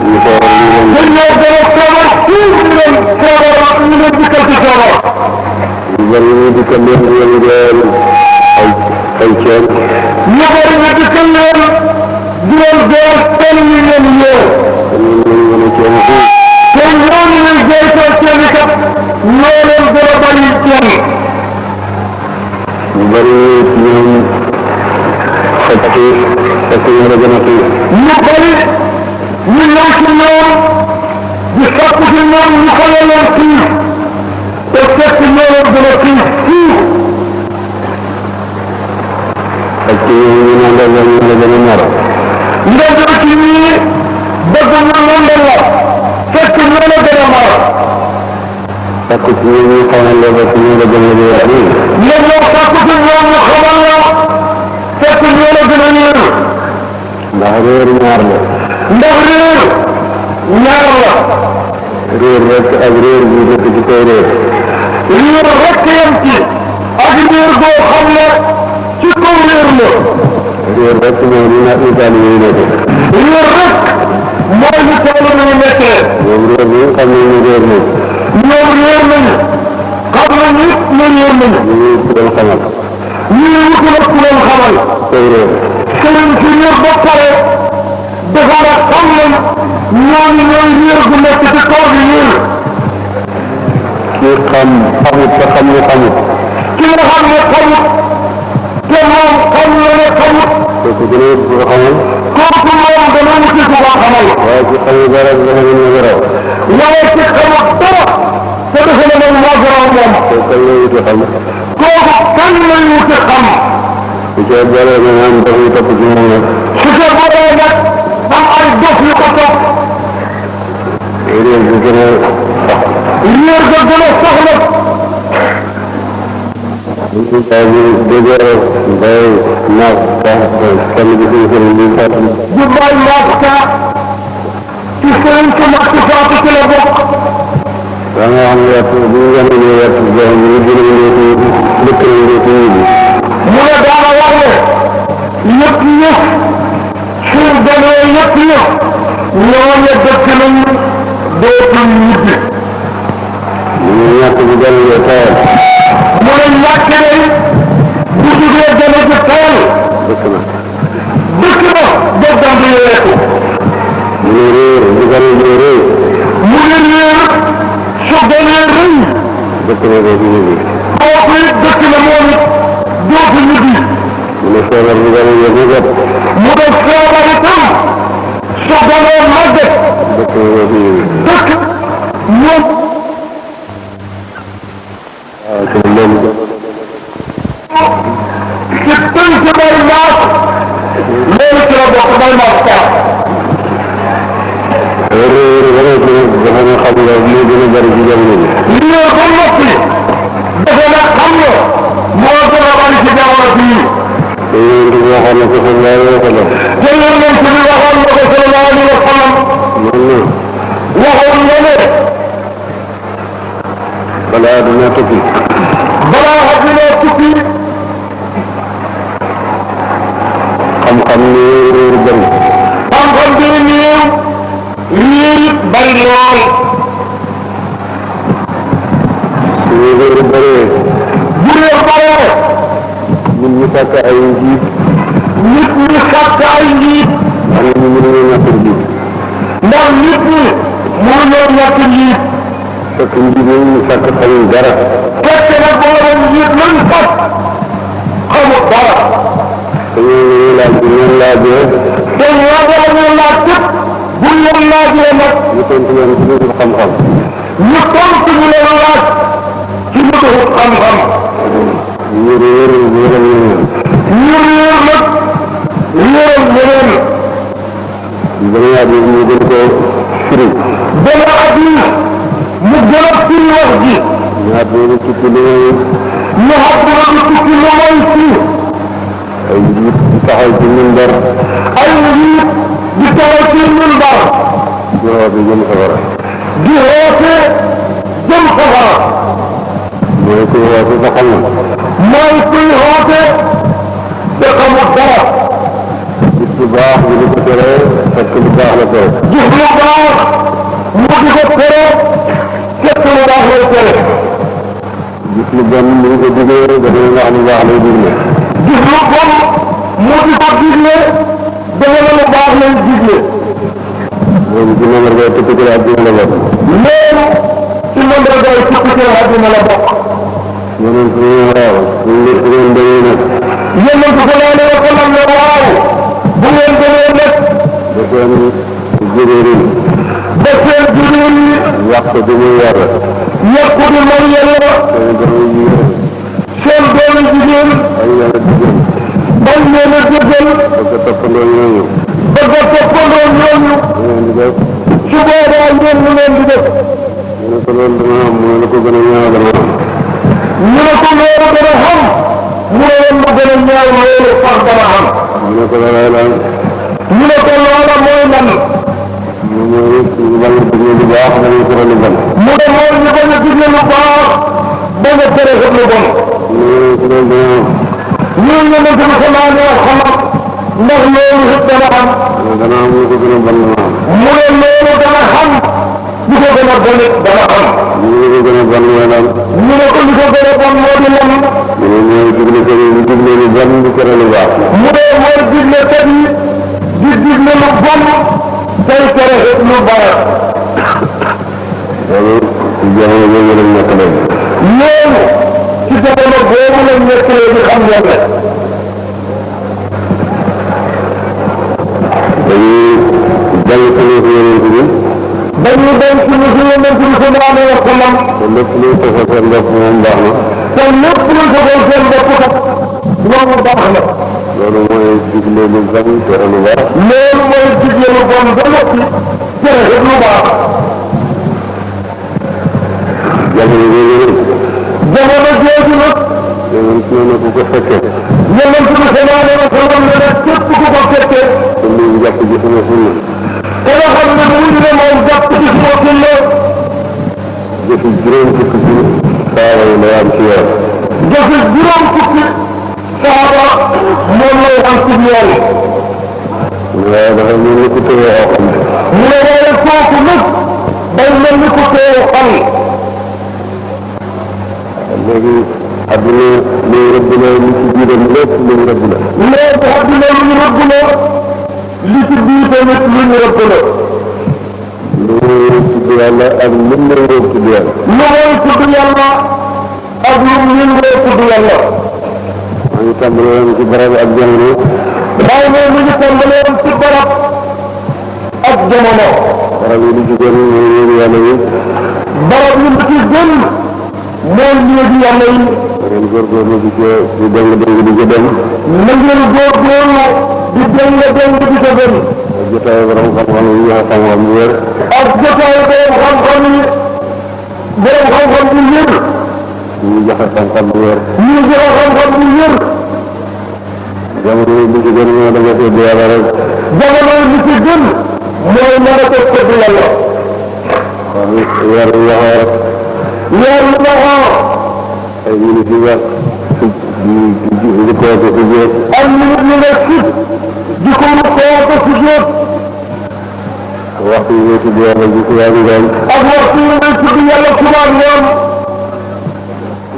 ñu feebar ñu leen. te ñoo gën a feebar fuuf ñu leen feebar ñu leen dikkal ci feebar. ñu bari ñu dikkal leen di leen jël ay ceen. ñu bari ñu dikkal leen di leen jël seen yi leen ñëw. te ñun ñu gën a ceen fii. te ñooñu ñuy jëytoo seen i kat ñoo leen gën a bari kenn. ñu bari ci ñoom xaj xiif fekk ñu la gën a xiif. ñu bari ñu ñëw ci ñoom di sàkku ci ñoom ñu xale leen xiif te fekk ñoo leen gën a xiif fuuf. xaj ci ñoom ñu naan la ñu la gën a ñor. nga jël ci ñii bëgg ñu londal la fekk ñoo la gën a mar. fekk ci ñoom ñu xamal la ba ci ñu la gën a wér nii. nga ñëw sàkku ci ñoom ñu xamal la fekk ñoo la gën a ñëw. ndax réer ñaar la. ndax réer ñaar la. réer rek ak réer bu dëkk ci kaw réer. réer rek yem ci ak réer boo xam ne ci kaw réer la. réer rek mooy li nga Italie yi nekk. réer rek mooy li toolu ñu nekkee. ñoom réer bi xam nañ ne réer nañ. ñoom réer nañu xam nañ it ne réer nañu. ñu ngi ci doon xamal. ñii wutu nag ku leen xamal. kaw réer. sëriñ ci réer ba pare dafa la xam nañ ñooñu ñooy réer gu nekk ci kaw bi réer ki xam xamut te xam ne xamut. ki nga xam ne xamut te moom xam na ne xamut. kooku gën a ko xamal. kooku moom dana wuti ku ko xamal. waaye ci xamul dara dafa mën a gërëm. waaye ci xamut dara te defe na moom moo gërëm moom. kooku kan lay wuti xam. kooku kan lay wuti xam. su ca boole nga naan daf ñu topp ci moom nag. su ca boole nag am ay dof yu ko topp. réer bi gën a sax. réer ga gën a sax nag. waaye bi déggee mbay naaf sax kenn bi suñu sëriñ bi fàttali. bu bay naaf sax ci sëriñ su mag ci faatu ci la bokk. da nga xam ne yàpp bu ñu gën a ñëw yàpp jox ñu gën a ñëw ci dëkk yi ñëw ci ñibbi. mu ne daana wax ne yëpp yëpp suñ demee yëpp yëpp ñooñu dëkk nañu dootul ñibbi. ñu ñàkk bi gën a tawal. mu ne ñàkk nañ bu jugee gën a ji tawal. dëkk na. dëkk na bokkam bi yeeku. mu ne réer bu gën a ñëw réer. mu ne réer su gënee rëy. dëkk na doo ci ñibbi. kooku it dëkk na moom it dootul ñibbi. mu ne feebar bu gën a ñëw màggat. mu ne feebar itam su gënee màggat. dëkk na doo ci ñibbi. dëkk ñoom. waaw ci loolu. ci tënk bay naas loolu ci la bokk bay naas sax. réer ba nga ci dafa nga xam nga moo gën a bari ci jamono bi. réer ba noppi dafa na xam nga moo gën a bari ci jamono bii. te yéen di waxoon na ko sallallahu alayhi wa sallam. te yonent bi waxoon na ko sallallahu alayhi wa sallam. waxoon na ne balaa dina tukki. balaa àddina tukki. xam-xam ni réer bari. xam-xam bi néew réer it bari lool. su réer bëree. bu réer baree. ñun ñu sàkk ay njiit. nit ñi sàkk ay njiit. am na ñu mënuñoo ñàkk njiit. ndax nit ñi mënuñoo ñàkk njiit. fekk njiit yi ñu sàkk xamuñ dara. fekk na booba njiit lañ sàkk xamul dara. te ñooñu laaj bi ñoom laajee. te ñoo ñu laaj tëpp bu ñu leen laajee nag ñu tontu leen ci biir xam-xam. ñu tontu ñu leen laaj ci lu dul xam-xam. ñu réer réeral ñeneen. ñu réer nag réeral ñeneen. dana yaa bi ñu gën ko firi. dana addis mu gën a firi wax ji. ñaar boobu tukki lu may ñu xam dina di tukki lu may fii. ay njiit di taxaw ci minbar. ay njiit di taxaw ci minbar. di woote jëm safara. di woote jëm safara. mooy kuy woote ba xam na. mooy kuy woote te xamul dara. gis lu baax ñu di ko tere fekk lu baax la tere. gis lu baax mu di ko tere fekk lu baax lay tere. gis lu bon mu ngi ko digee dafa nga xam lu baax lay digle. gis lu bon mu di ko digle dafa ne lu baax lay digle. loolu ci mandarga tukki ci àddina la bokk. loolu ci mandarga yi tukki ci àddina la bokk. yeneen su ñu waaw su ngeen demee nag. yonent bi sallallahu alayhi wa sallam ne waaw bu ngeen demee nag da seen jigéen ba seen jigéen ñi yàq di muy yar. yàqu di mooy yàlla seen doomu jigéen seen doomu jigéen ay yàlla jigéen. bañ leen a jëgal bëgg a toppandoo ñooñu. bëgg a toppandoo ñooñu da ngeen di def. su boobaa ngeen lu leen di def. ñu ne ko loolu dana am mu ne la ko gën a ñaaw dana am. ñu ne ko loolu dana xam mu ne leen lu gën a ñaaw loolu sax dana xam. mu ne ko loolay lan. ñu ne ko loola mooy lan. mu ñëw ñu bañ a digle lu baax dañuy tere lu bon. mu ne mooy ñu bañ a digle lu baax bañ a tere lu bon. mu ne ci loolu dana am. ñun yonent bi sallallahu alayhi wa sallam ndax loolu it dana xam. dana am lu ko gën a bon dana am. mu ne loolu dana xam lu ko gën a bon it dana xam. ñu ne ko gën a bon mooy lan. ñu ne ko lu ko gën a bon moo di lan. mu ne ñooy digle ko ñu digle lu bon di tere lu baax. mu ne mooy digle kat yi di digle lu bon tey tere it lu baax. loolu ci jamono boobu lañ nekk léegi. loolu ci jamono boobu lañ nekk léegi xam yàlla. dañuy jàng suñu yonent bi. dañuy denc suñu yonent bi sallallahu alayhi wa sallam. te lépp luy soxal seen bopp moom baax na. te lépp luy soxal seen bopp kat loolu baax na. loolu mooy digle lu bon tere lu baax. loolu mooy digle lu bon ba noppi tere lu baax. jamono jooju nag. jamono jooju nag. yonent nee na ku ko fekkee. yonent bi sallallahu alayhi wa sallam ne nag képp ku ko fekkee. te muy jàpp ci sama sunna. te nga xam ne muy ne moom jàpp ci sama sunna. jëfi juróom fukki ci saaba yi lay am ci yoon. jëfi juróom fukki saaba moom lay am ci yoon. waaye dafa mel ni ku tëye aw xam. mu ne waaye kooku nag day mel ni ku tëye xam. léegi adduna luy rëbb la li ci biiram lépp luy rëbb la. léegi adduna lu ñu rëbb la li ci biir tamit lu ñu rëbb la. lu muy tudd yàlla ak lu muy wóor tudd yàlla. lu muy tudd yàlla ak lu muy wóor tudd yàlla. maa ngi tàmbale woon ci barab ak jamono. waaye moom mi ngi tàmbale woon ci barab ak jamono. barab yi li ci gën mooy yéegi yàlla yi. barab yi li ci gën mooy yéegi yàlla yi. ngeen góorgóorlu di ko di deng deng di ko dem. na ngeen góorgóorlu di deng deng di ko dem. ak jotaay borom xam-xam yi joxe xam-xam bu wér. ak jotaay borom xam-xam yi borom xam-xam bu wér. ñu joxe xam-xam bu wér. ñu joxe xam-xam bu wér. jamono yi li ci gën mooy da nga tudd yàlla rek. jamono yi li ci gën mooy mën a ko tudd yàlla. kon weer yi waxoor. weer yi waxoor. ay minutes yi wax di ko ko si jóot. ay minutes yi nga sit di ko ko si jóot. waxtu yi ngay tudd yàlla ji si yaa ngi doon. ak waxtu yi ngay tudd yàlla suba ngoon.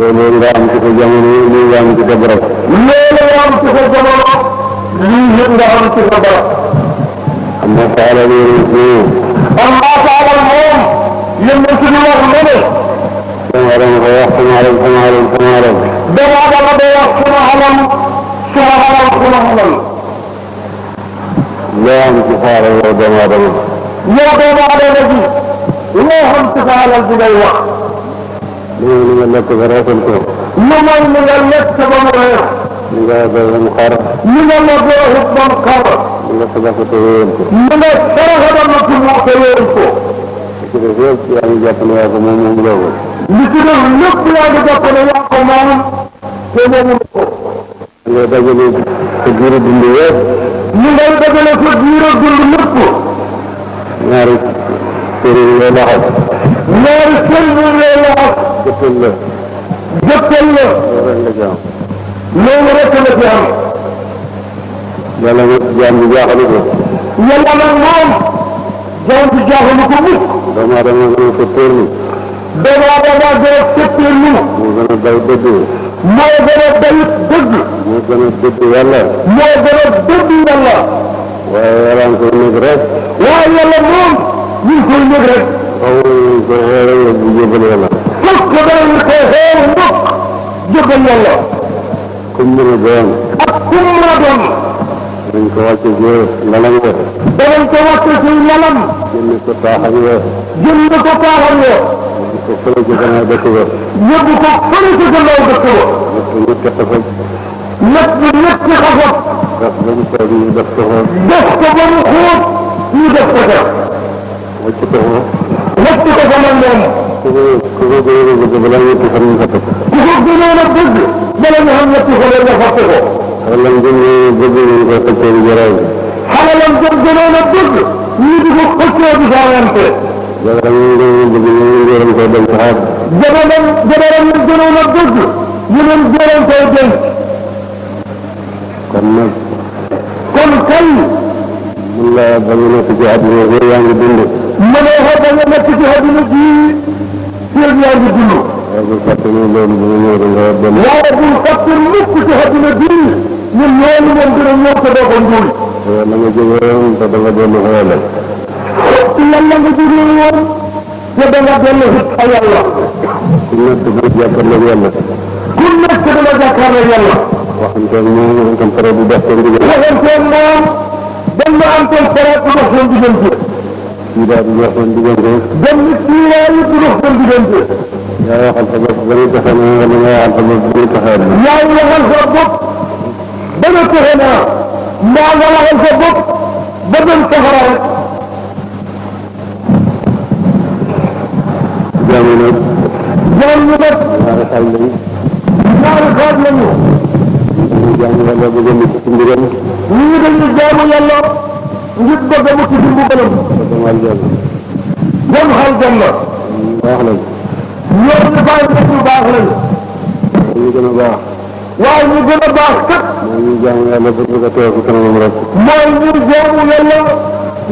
loolu nga am ci sa jamono lii nga am ci sa barab. loolu nga am ci sa jamono lii yëpp nga am ci sa barab. am na sa alal yooyu ñëw. am naa sa alal moom yéen a ci wax ne ne. sama alal ko wax sama alal sama alal sama alal. dama dama day wax sama alal sama alal sama alal. loo am ci sa alal yow doomu aadama. yow doomu aadama ji loo xam ci sa alal bi ngay wax. li nga lekk ba reesal ko. lu mooy li nga lekk ba mu reer. li nga doon mu xar. li nga la doo ba mu xar. li nga sadaqa te wéyal ko. li nga saraxa ba ci mu te wéyal ko. li ci def yëpp yaa ngi jàpp ne yaa ko moom moom loo ko. li ci def lépp yaa ngi jàpp ne yaa ko moom te moomul ko. li nga dajale sa biir dund yëpp. li ngay dajale sa biir dund lépp. ñaari kër yi ngay laxas. ñaari kër yi ngay laxas. jëppal la. jëppal la. loolu rek la ci am. loolu rek la ci am. yàlla nag jaam bi jaaxalu ko. yàlla nag moom jaam bi jaaxalu ko mukk. doomu aadama gën a fëtteerlu. doomu aadama gën a fëtteerlu. moo gën a daw dëgg. moo gën a dayit dëgg. moo gën a dëgg yàlla. moo gën a dëgg yàlla. waaye yàlla nga koy nekk rek. waaye yàlla moom ñu ngi koy nekk rek. xaw ma ñu koy xeere bu jébal yàlla. fokk danañ koy xeer mbokk jëbbal yàlla. comme mën a doon. ak kum mën a doon. dañ ko wàcce ci lalam ya. danañ ko wàcce ci lalam. génne ko taaxam ya. jënd ko taaxam ya. di ko fële ci gannaaw dëkk ba. yóbbu ko fële ci gannaaw dëkk ba. parce que ñu kett fa. ñett ñetti xasab. gas ba mu toog ñu def ko fa. def ko ba mu xóot ñu def ko ca. wàcc ko fa. wàcc ko fa nag moom. ku ko gën a bëgg balaa ñetti fan ñu fàtte ko. ku ko gënoon a bëgg. bala ñu xam ñetti fan nga fàtte ko. xelam gën ñu bëgg ñu ko xëccee di jaraay. xalalam jëm gënoon a bëgg. ñu di ko xëccoo di jaayante. jabaram ñu ngi bëgg ñu ngi gërëm ko dem saxaat. jabaram ñu gënoon a bëgg. ñu leen gërëm koy denc. kon nag. kon kay. mun laa bañ a nekk ci àdduna bi yaa ngi dund. mënoo ko bañ a nekk ci àdduna bii. féeg yaa ngi dund. waaye bu fàtte ni loolu dina ñëw da nga dem. waaye bul fàtte mukk ci àdduna bii. ñun loolu moom dina ñëw te doo ko njuuy. te yàlla nga jógee woon te da nga dellu fa yàlla. ci yàlla nga jógee woon. te te danga dellu si fa yàlla. ku nekk dina jàkkaarloog yàlla. ku nekk dina jàkkaarloog yàlla. waxanteeg moom am pare bu dox seen diggante. waxanteeg moom dem na am seen pare bu dox seen diggante. kii daal di dox seen diggante. dem ni kii waaye bu dox seen diggante. yaa waxal sa bopp ba ñu taxee na wala nga waxal sa bopp ba ñu taxee na. yaa waxal sa bopp ba nga taxe naa mbaa nga waxal sa bopp ba dem safara rek. jaamu nag. jaam ñu nag. ñaari xaaj lañu. ñaari xaaj lañu. ñu jaamu yàlla bëgg a mucc ci ndigal. ñii dañuy jaamu yàlla ngir bëgg a mucc ci mbugalam. ba dem aljanna. dem aljanna. baax lañu. ñooñu baax nañu baax lañu. ñu gën a baax. waaye ñu gën a baax kat. mooy ñu jaamu yàlla ba bëgg a teew ci kanamam rek. mooy ñu jaamu yàlla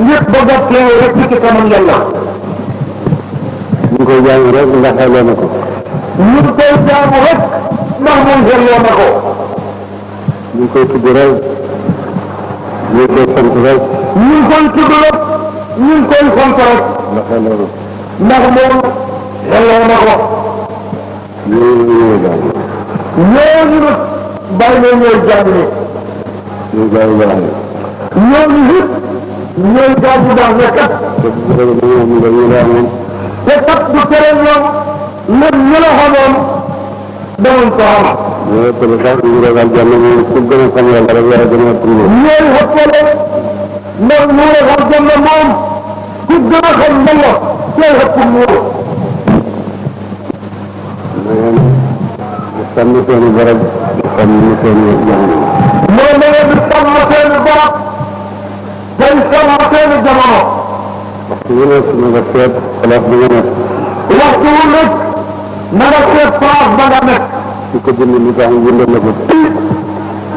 ngir bëgg a teew rek ci kanam yàlla. ñu koy jaamu rek ndax xeloo na ko. ñu koy jaamu rek ndax moom xelloo na ko. ñu koy tudd rek. ñu koy sant rek. ñu koy tudd rek. ñu koy sant rek. ndax xeloo na. ndax moom xelloo na ko. ñooñu jaamu. ñooñu nag bàyyi leen ñooy jaamu ne. ñooy jaamu baax na. ñooñu it ñooy jaamu baax ne kat. te bu fekkee dañoo am nga ñu la amoon. te kat du tere ñoom lépp ñu la xamoon danañ ko am. ñoo ëppale sax ñu ragal jàmm moom ku gën a xam yàlla rek waaye gën a ëpp ñoom. ñooy xëppale ndax ñu ragal jàmm moom ku gën a xam yàlla tey xëpp muur. sàmm seeni barab sàmm seeni jàng. mooy na ngeen di sàmm seeni barab tey sàmm seeni jamono. waxtu wu nekk na nga seet place bi nga nekk. waxtu wu nekk na nga seet place ba nga nekk. su ko bind li tax ñu bindal la ko.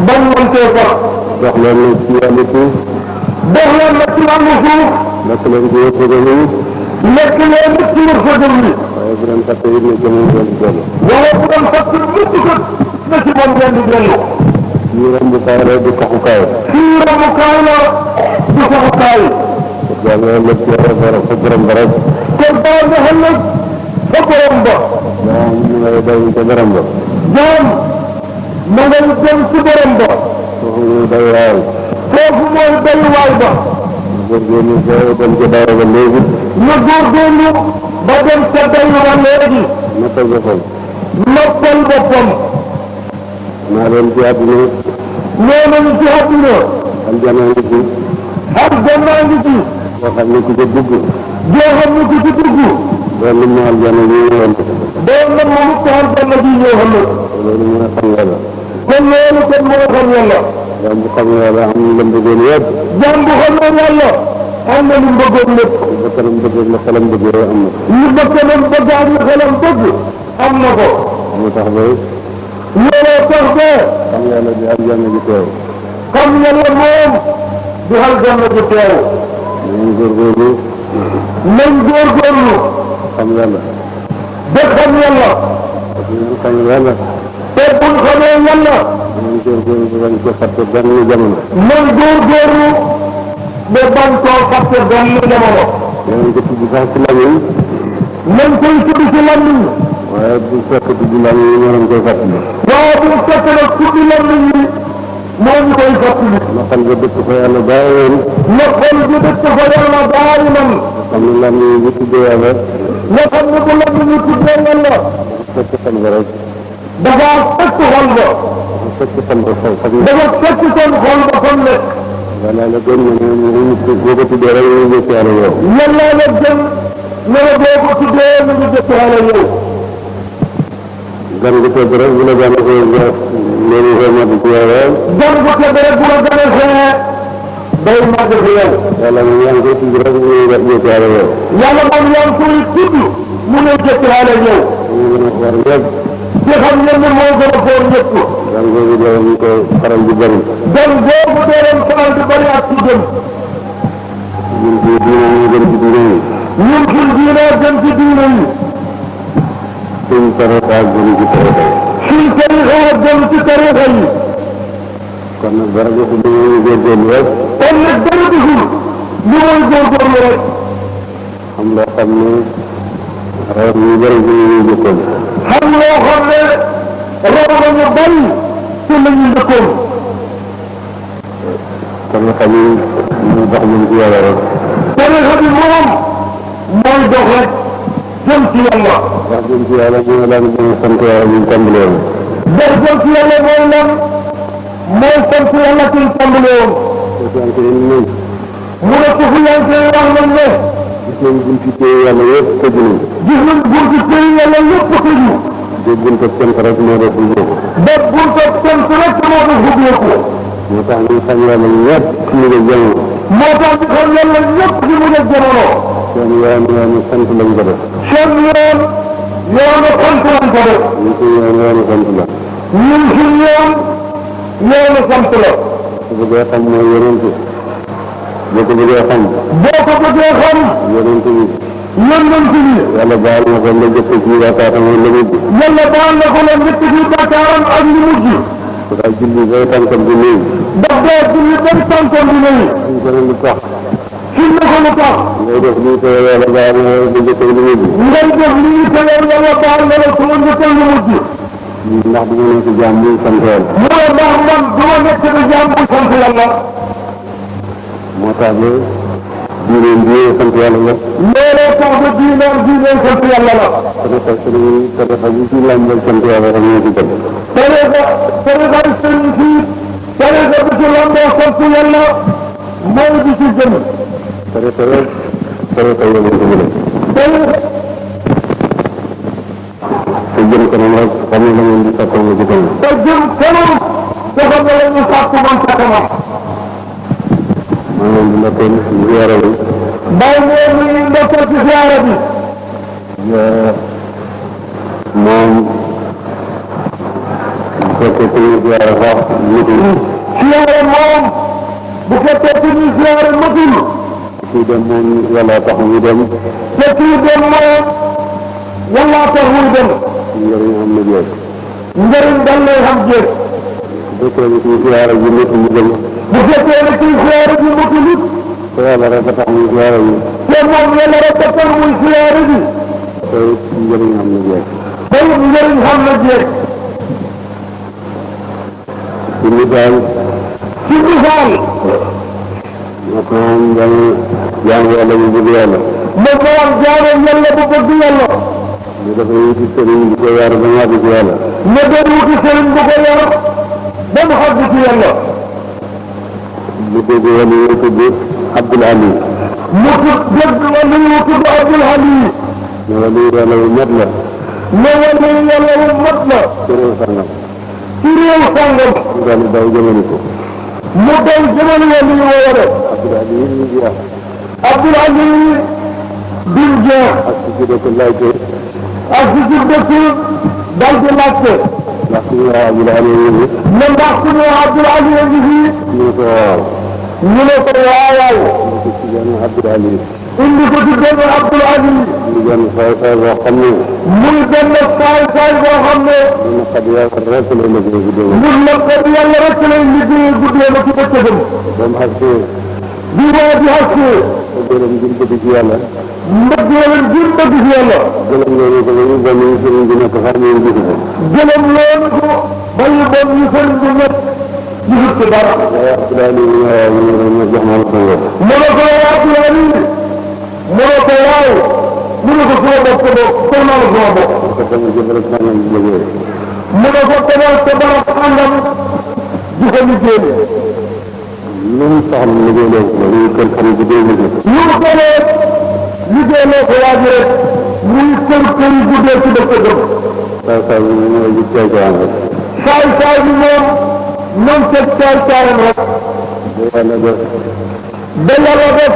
bañ wantee ko. dox leen ne ci wàllu suuf. dox leen na ci wàllu suuf. lekk leen ci wërsëgal yi. lekk leen nit ci wërsëgal yi. waaye bu doon fàtte it ne jamono ngeen di dellu. waaye bu doon fàtte mukk kat na ci moom ngeen di dellu. ñu rombukaay la di taxukaay. fii rombukaay la di taxukaay. yaa ngi lëkk ci borom fa borom ba rek. kon baa nga xam ne fa borom ba. yaa ngi ngay day ca borom ba. jaam na ngay dem ci borom ba. foofu muy day waay. foofu mooy dayuwaay ba. góorgóorlu ba dem ca daara ba léegi. na góorgóorlu ba dem ca dayuwa léegi. noppal boppam. noppal boppam. naa leen ci àdduna. nee nañu ci àdduna. aljana ngi ci. aljanna ngi ci. boo xam ne ku ca dugg. joo xam ne ku ci dugg. doon nañ ne aljana yi ñëwoon ko. doon na moom it aljanna ji ñëw xam ne. loolu mooy xam yàlla. kon loolu kon moo xam yàlla. yaa ngi xam yàlla am na lu mu bëggoon yëpp. jaam bu xamee yàlla am na lu mu bëggoon lépp. ba kanam bëggoon la xelam bëggee am na. lu bakkanam bëgg ak lu xelam bëgg am na ko. moo tax ba looloo tax ba xam yàlla di aljana ji teew. xam yàlla moom di aljanna ji teew. nañ góorgóorlu. nañ góorgóorlu xam yàlla. ba xam yàlla. parce que ñun xam yàlla. te buñ xamee yàlla. nañ góorgóorlu ba bañ ko fàtte benn jamono. nañ góorgóorlu ba bañ koo fàtte benn jamono. danañ ko tudd sax ci lamiñ. nañ koy tudd ci làmmiñ. waaye bu fekk tudd lamiñ yi ñoo leen koy fàttali. waaye bu fekk nag tudd làmmiñ yi moo ñu koy fàttali. ma xam nga dëkk fa yàlla bàyyi na xol bi dëkk fa yàlla bàyyi man. xam ne lamiñ yi bu tuddee yàlla. nga xam ne bu làmmiñ yi tuddee yàlla. fekk fan ba rek. dafa fekk xol ba. fekk fan ba xol xam ne. dafa fekk seen xol ba fan nekk. yàlla la gën ñu ne boo ko tuddee rek ñu jëkk yàlla yow. yàlla la gën ne la boo ko tuddee ñu ngi jëkk yàlla yow. gan gu tedd rek bu la gan ko loolu koy màgg ci yow rek. gan gu tedd rek bu la gën a xëyee day màgg fi yow. yàlla moom yaa ngi koy tudd rek ñu jëkk yàlla yow. yàlla moom yaa ngi koy tudd mu ngi jëkk yàlla yow. ñu gën a war ñëpp. te xam ngeen ne moo gën a foor ñëpp. gan googu dee ñu koy faral di bëri. gan googu dee leen faral di bëri ak ci jëm. ñun fii diine ñu gën ci diine yi. ñun suñ diine gën ci diine yi. suñ tarixa gën ci tarixa yi. suñ tarixa gën ci tarixa yi. kon nag dara joxul lu ñu góorgóorlu rek. kon nag dara gisul lu mooy góorgóorlu rek. xam loo xam ne rawat ñu bëri ci ñu jëkkoon xam loo xam ne raw nañu bari ci la ñu njëkkoon tariqa bi ñu dox jëm ci yàlla rek tariqa bi moom mooy dox rek jëm ci yàlla dox jëm ci yàlla mooy lan mooy sant yàlla ñu tàmbalee woon dox jëm ci yàlla mooy lan mooy sant yàlla ci tàmbalee woon sante yi nañ mu ne ko fi yàlla wax nañ ne gis nañ bunti téye yàlla yëpp tëj nañ gis nañ bunti téye yàlla yëpp tëju de bunta cant rek moo def bu jóg ba bunta cant rek moo def ubbeeku moo tax ñu xam yàlla ñëpp ci ñu def jamono moo tax ñu xam yàlla ñëpp ci mu def jamono seen yoonu sant lañ ko def seen yoonu sant lañ ko def ñu ci yoonu sant la ñun suñ yoonu sant la su bëggee xam mooy yonent boo ko bëggee xam boo ko bëggee xam yonent bi yonent bi yàlla baal na ko la jëkk ci yaakaatam la mujj yàlla baal na ko la njëkk ci bakkaaram ak li mujj su daa julli bay tànkam di nuyu ndax daa julli bay tànkam di nuyu suñ ko ne lu tax suñ ne ko lu tax ngay def lii te yàlla baal na la jëkk li mujj ngay def lii te yàlla baal na la su ma njëkk li mujj ndax du ma nekk jaam muy sant yàlla mu ne ndax man du ma nekk di jaam bu sant yàlla moo tax ba diine bi sant yàlla la looloo tax ba diine sant yàlla la tariqa bi ci làmbal sant yàlla rek moo ci gën tariqa sëriñ si tariqa bi ci lamboo sant yàlla mooy bi ci gën tariqa rek tariqa yonent bi la te jëm kanam rek xam ne la ngeen di sàkkoo nga ci kanam te jëm kanam te xam ne la ñu sàkku man sa kanam maa ngi leen di ndokkeel ci ziyaara bi mbay moom mi ngi ndokkeel ci ziyaara bi moom bu fekkee ku ñuy ziyaara sax nitul ziyaara moom bu fekkee ku ñuy ziyaara matul kii dem moom yàlla tax muy dem te kii dem moom yàlla tax muy dem njëriñ am na jeex njëriñ dal lay xam jeex bu fekkee ni kii ziyaara ji nit mu dem bu fekkee ne kii ziyaara ji matul it te yàlla rek a tax muy ziyaara ji te moom yàlla rek a tax muy ziyaara ji te njëriñ am na jeex tey njëriñ xam na jeex ci misaal ci misaal moom dañ jaamu yàlla bu bëgg yàlla moom moo am jaamu yàlla bu bëgg yàlla ñu dafa wuti sëriñ bu ko yaar ba mu àgg ci yàlla ne doon wuti sëriñ bu ko yar ba mu xàgg ci yàlla bu dégg wàllu yu tudd Abdul Ali mu tudd dégg wàllu yu tudd Abdul Ali ne wàllu yàlla bu mat la ne wàllu yàlla bu mat la ci réew sàngam ci réew sàngam mu daal di daw jëmali ko mu daw jëmali wàllu yu woore Abdul Ali yi ñu jeex Abdul Ali bin jeex ak ci ci dëkk laajte ak ci ci dëkk dal di laajte ndax suñu waa Abdul Ali yi ne ndax suñu Abdul Ali a ngi fii ñu ne ko waaw ñu ne ko waawaaw ñu ko ci benn Abdul Ali indi ko ci benn Abdul Ali ñu benn saay saay boo xam ne muy benn saay saay boo xam ne ñu ne xat yàlla rek lay liggéey bu déwén ñun nag kat yàlla rek lay liggéey guddee ba ci bëccëgam ba mu xasee bi waa di xaskee te gërëm ngir bëgg ci yàlla mbëggeelam ngir bëgg ci yàlla gërëm loolu ko ba ñu ba ñu sëriñ bi nekk sax ñu gis ko gëlëm loolu ko bayi bon ñu sëriñ bi nekk gisut ci dara waaye Abdul Ali ñu ne waaw ñu ne jox ma la ko ngor mu ne ko Abdul Ali mu ne ko waaw mu ne ko sama bopp ko toog naa la sama bopp ko tam ci barab sàngam di liggéey mu ne ko tegal sa barab sàngam di ko liggéey lu mu soxla liggéey loo ko ñu kër xam bu dee liggéey lu mu ko dee liggéey loo ko waaj rek muy kër kër yi guddee ci dëkk dëkk saa saa bi ñu ñëw di caay caayam rek saay saay bi moom ñoom teg caay caayam rek ba yàlla def ba yàlla def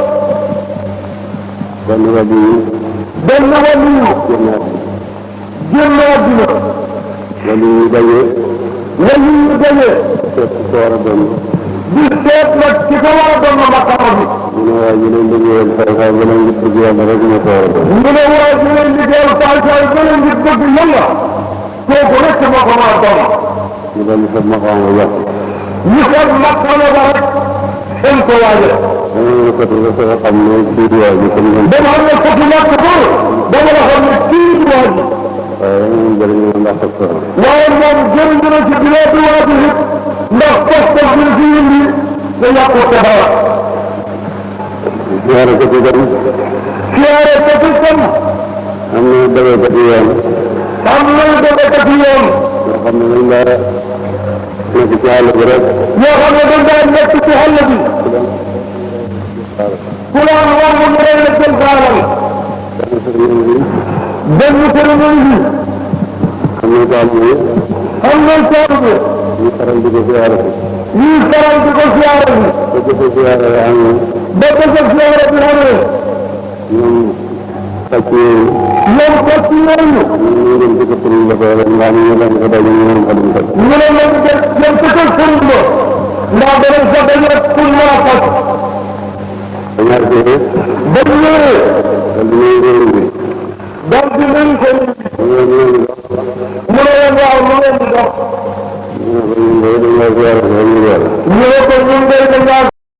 benn wàll yi benn wàllu génn àddina génn àddina wàll yi daje wàllu yu daje seet ci ko war a doon di seet nag ci ko war a doon maqaama bi ñu ne waaye ñu leen liggéeyal saa saa ba leen ngir bëgg yàlla rek ñu ko war a doon ñu ne waa ji leen liggéeyal saay saay ba leen ngir bëgg yàlla kooku rek moo ko war a doon ñu daal di fab maqaam ba jox ñu seet maqaama ba rek seen ko waaje dama ne ko nga soo xam ne kii di waay bi comme ñoom dama xam ne foti nàkk pour dama la xam ne kii waaye moom jëriñ na ndax ak soxla. waaye moom jëriñ na ci biir waati it ndax pas-pas bi ci indi nga yàqu ko dara. siyaare ko ci dem. siyaare ko ci dem. am na dëgëkat yi yoon. am na dëgëkat yi yoon. yoo xam ne dañ daa nekk ci àll bi rek. yoo xam ne dañ daa nekk ci àll bi. ku laan wax mu ne la jël xaaral. benn cérémonie bi. am na taal bi. am na taal bi. ñu faral di ko siyaare bi. ñuy faral di ko siyaare bi. ba ko siyaare bi amee. ba ko siyaare bi amee. ñoom pàcc yooyu. ñoom pàcc yooyu. ñu ngi leen di ko tëral la ko rek ndax ñu leen ko daje ñu leen ko duñ ko. ñu ne leen de dem ci kër sëriñ ba. ndax danañ fa daje pour mën a fàcc.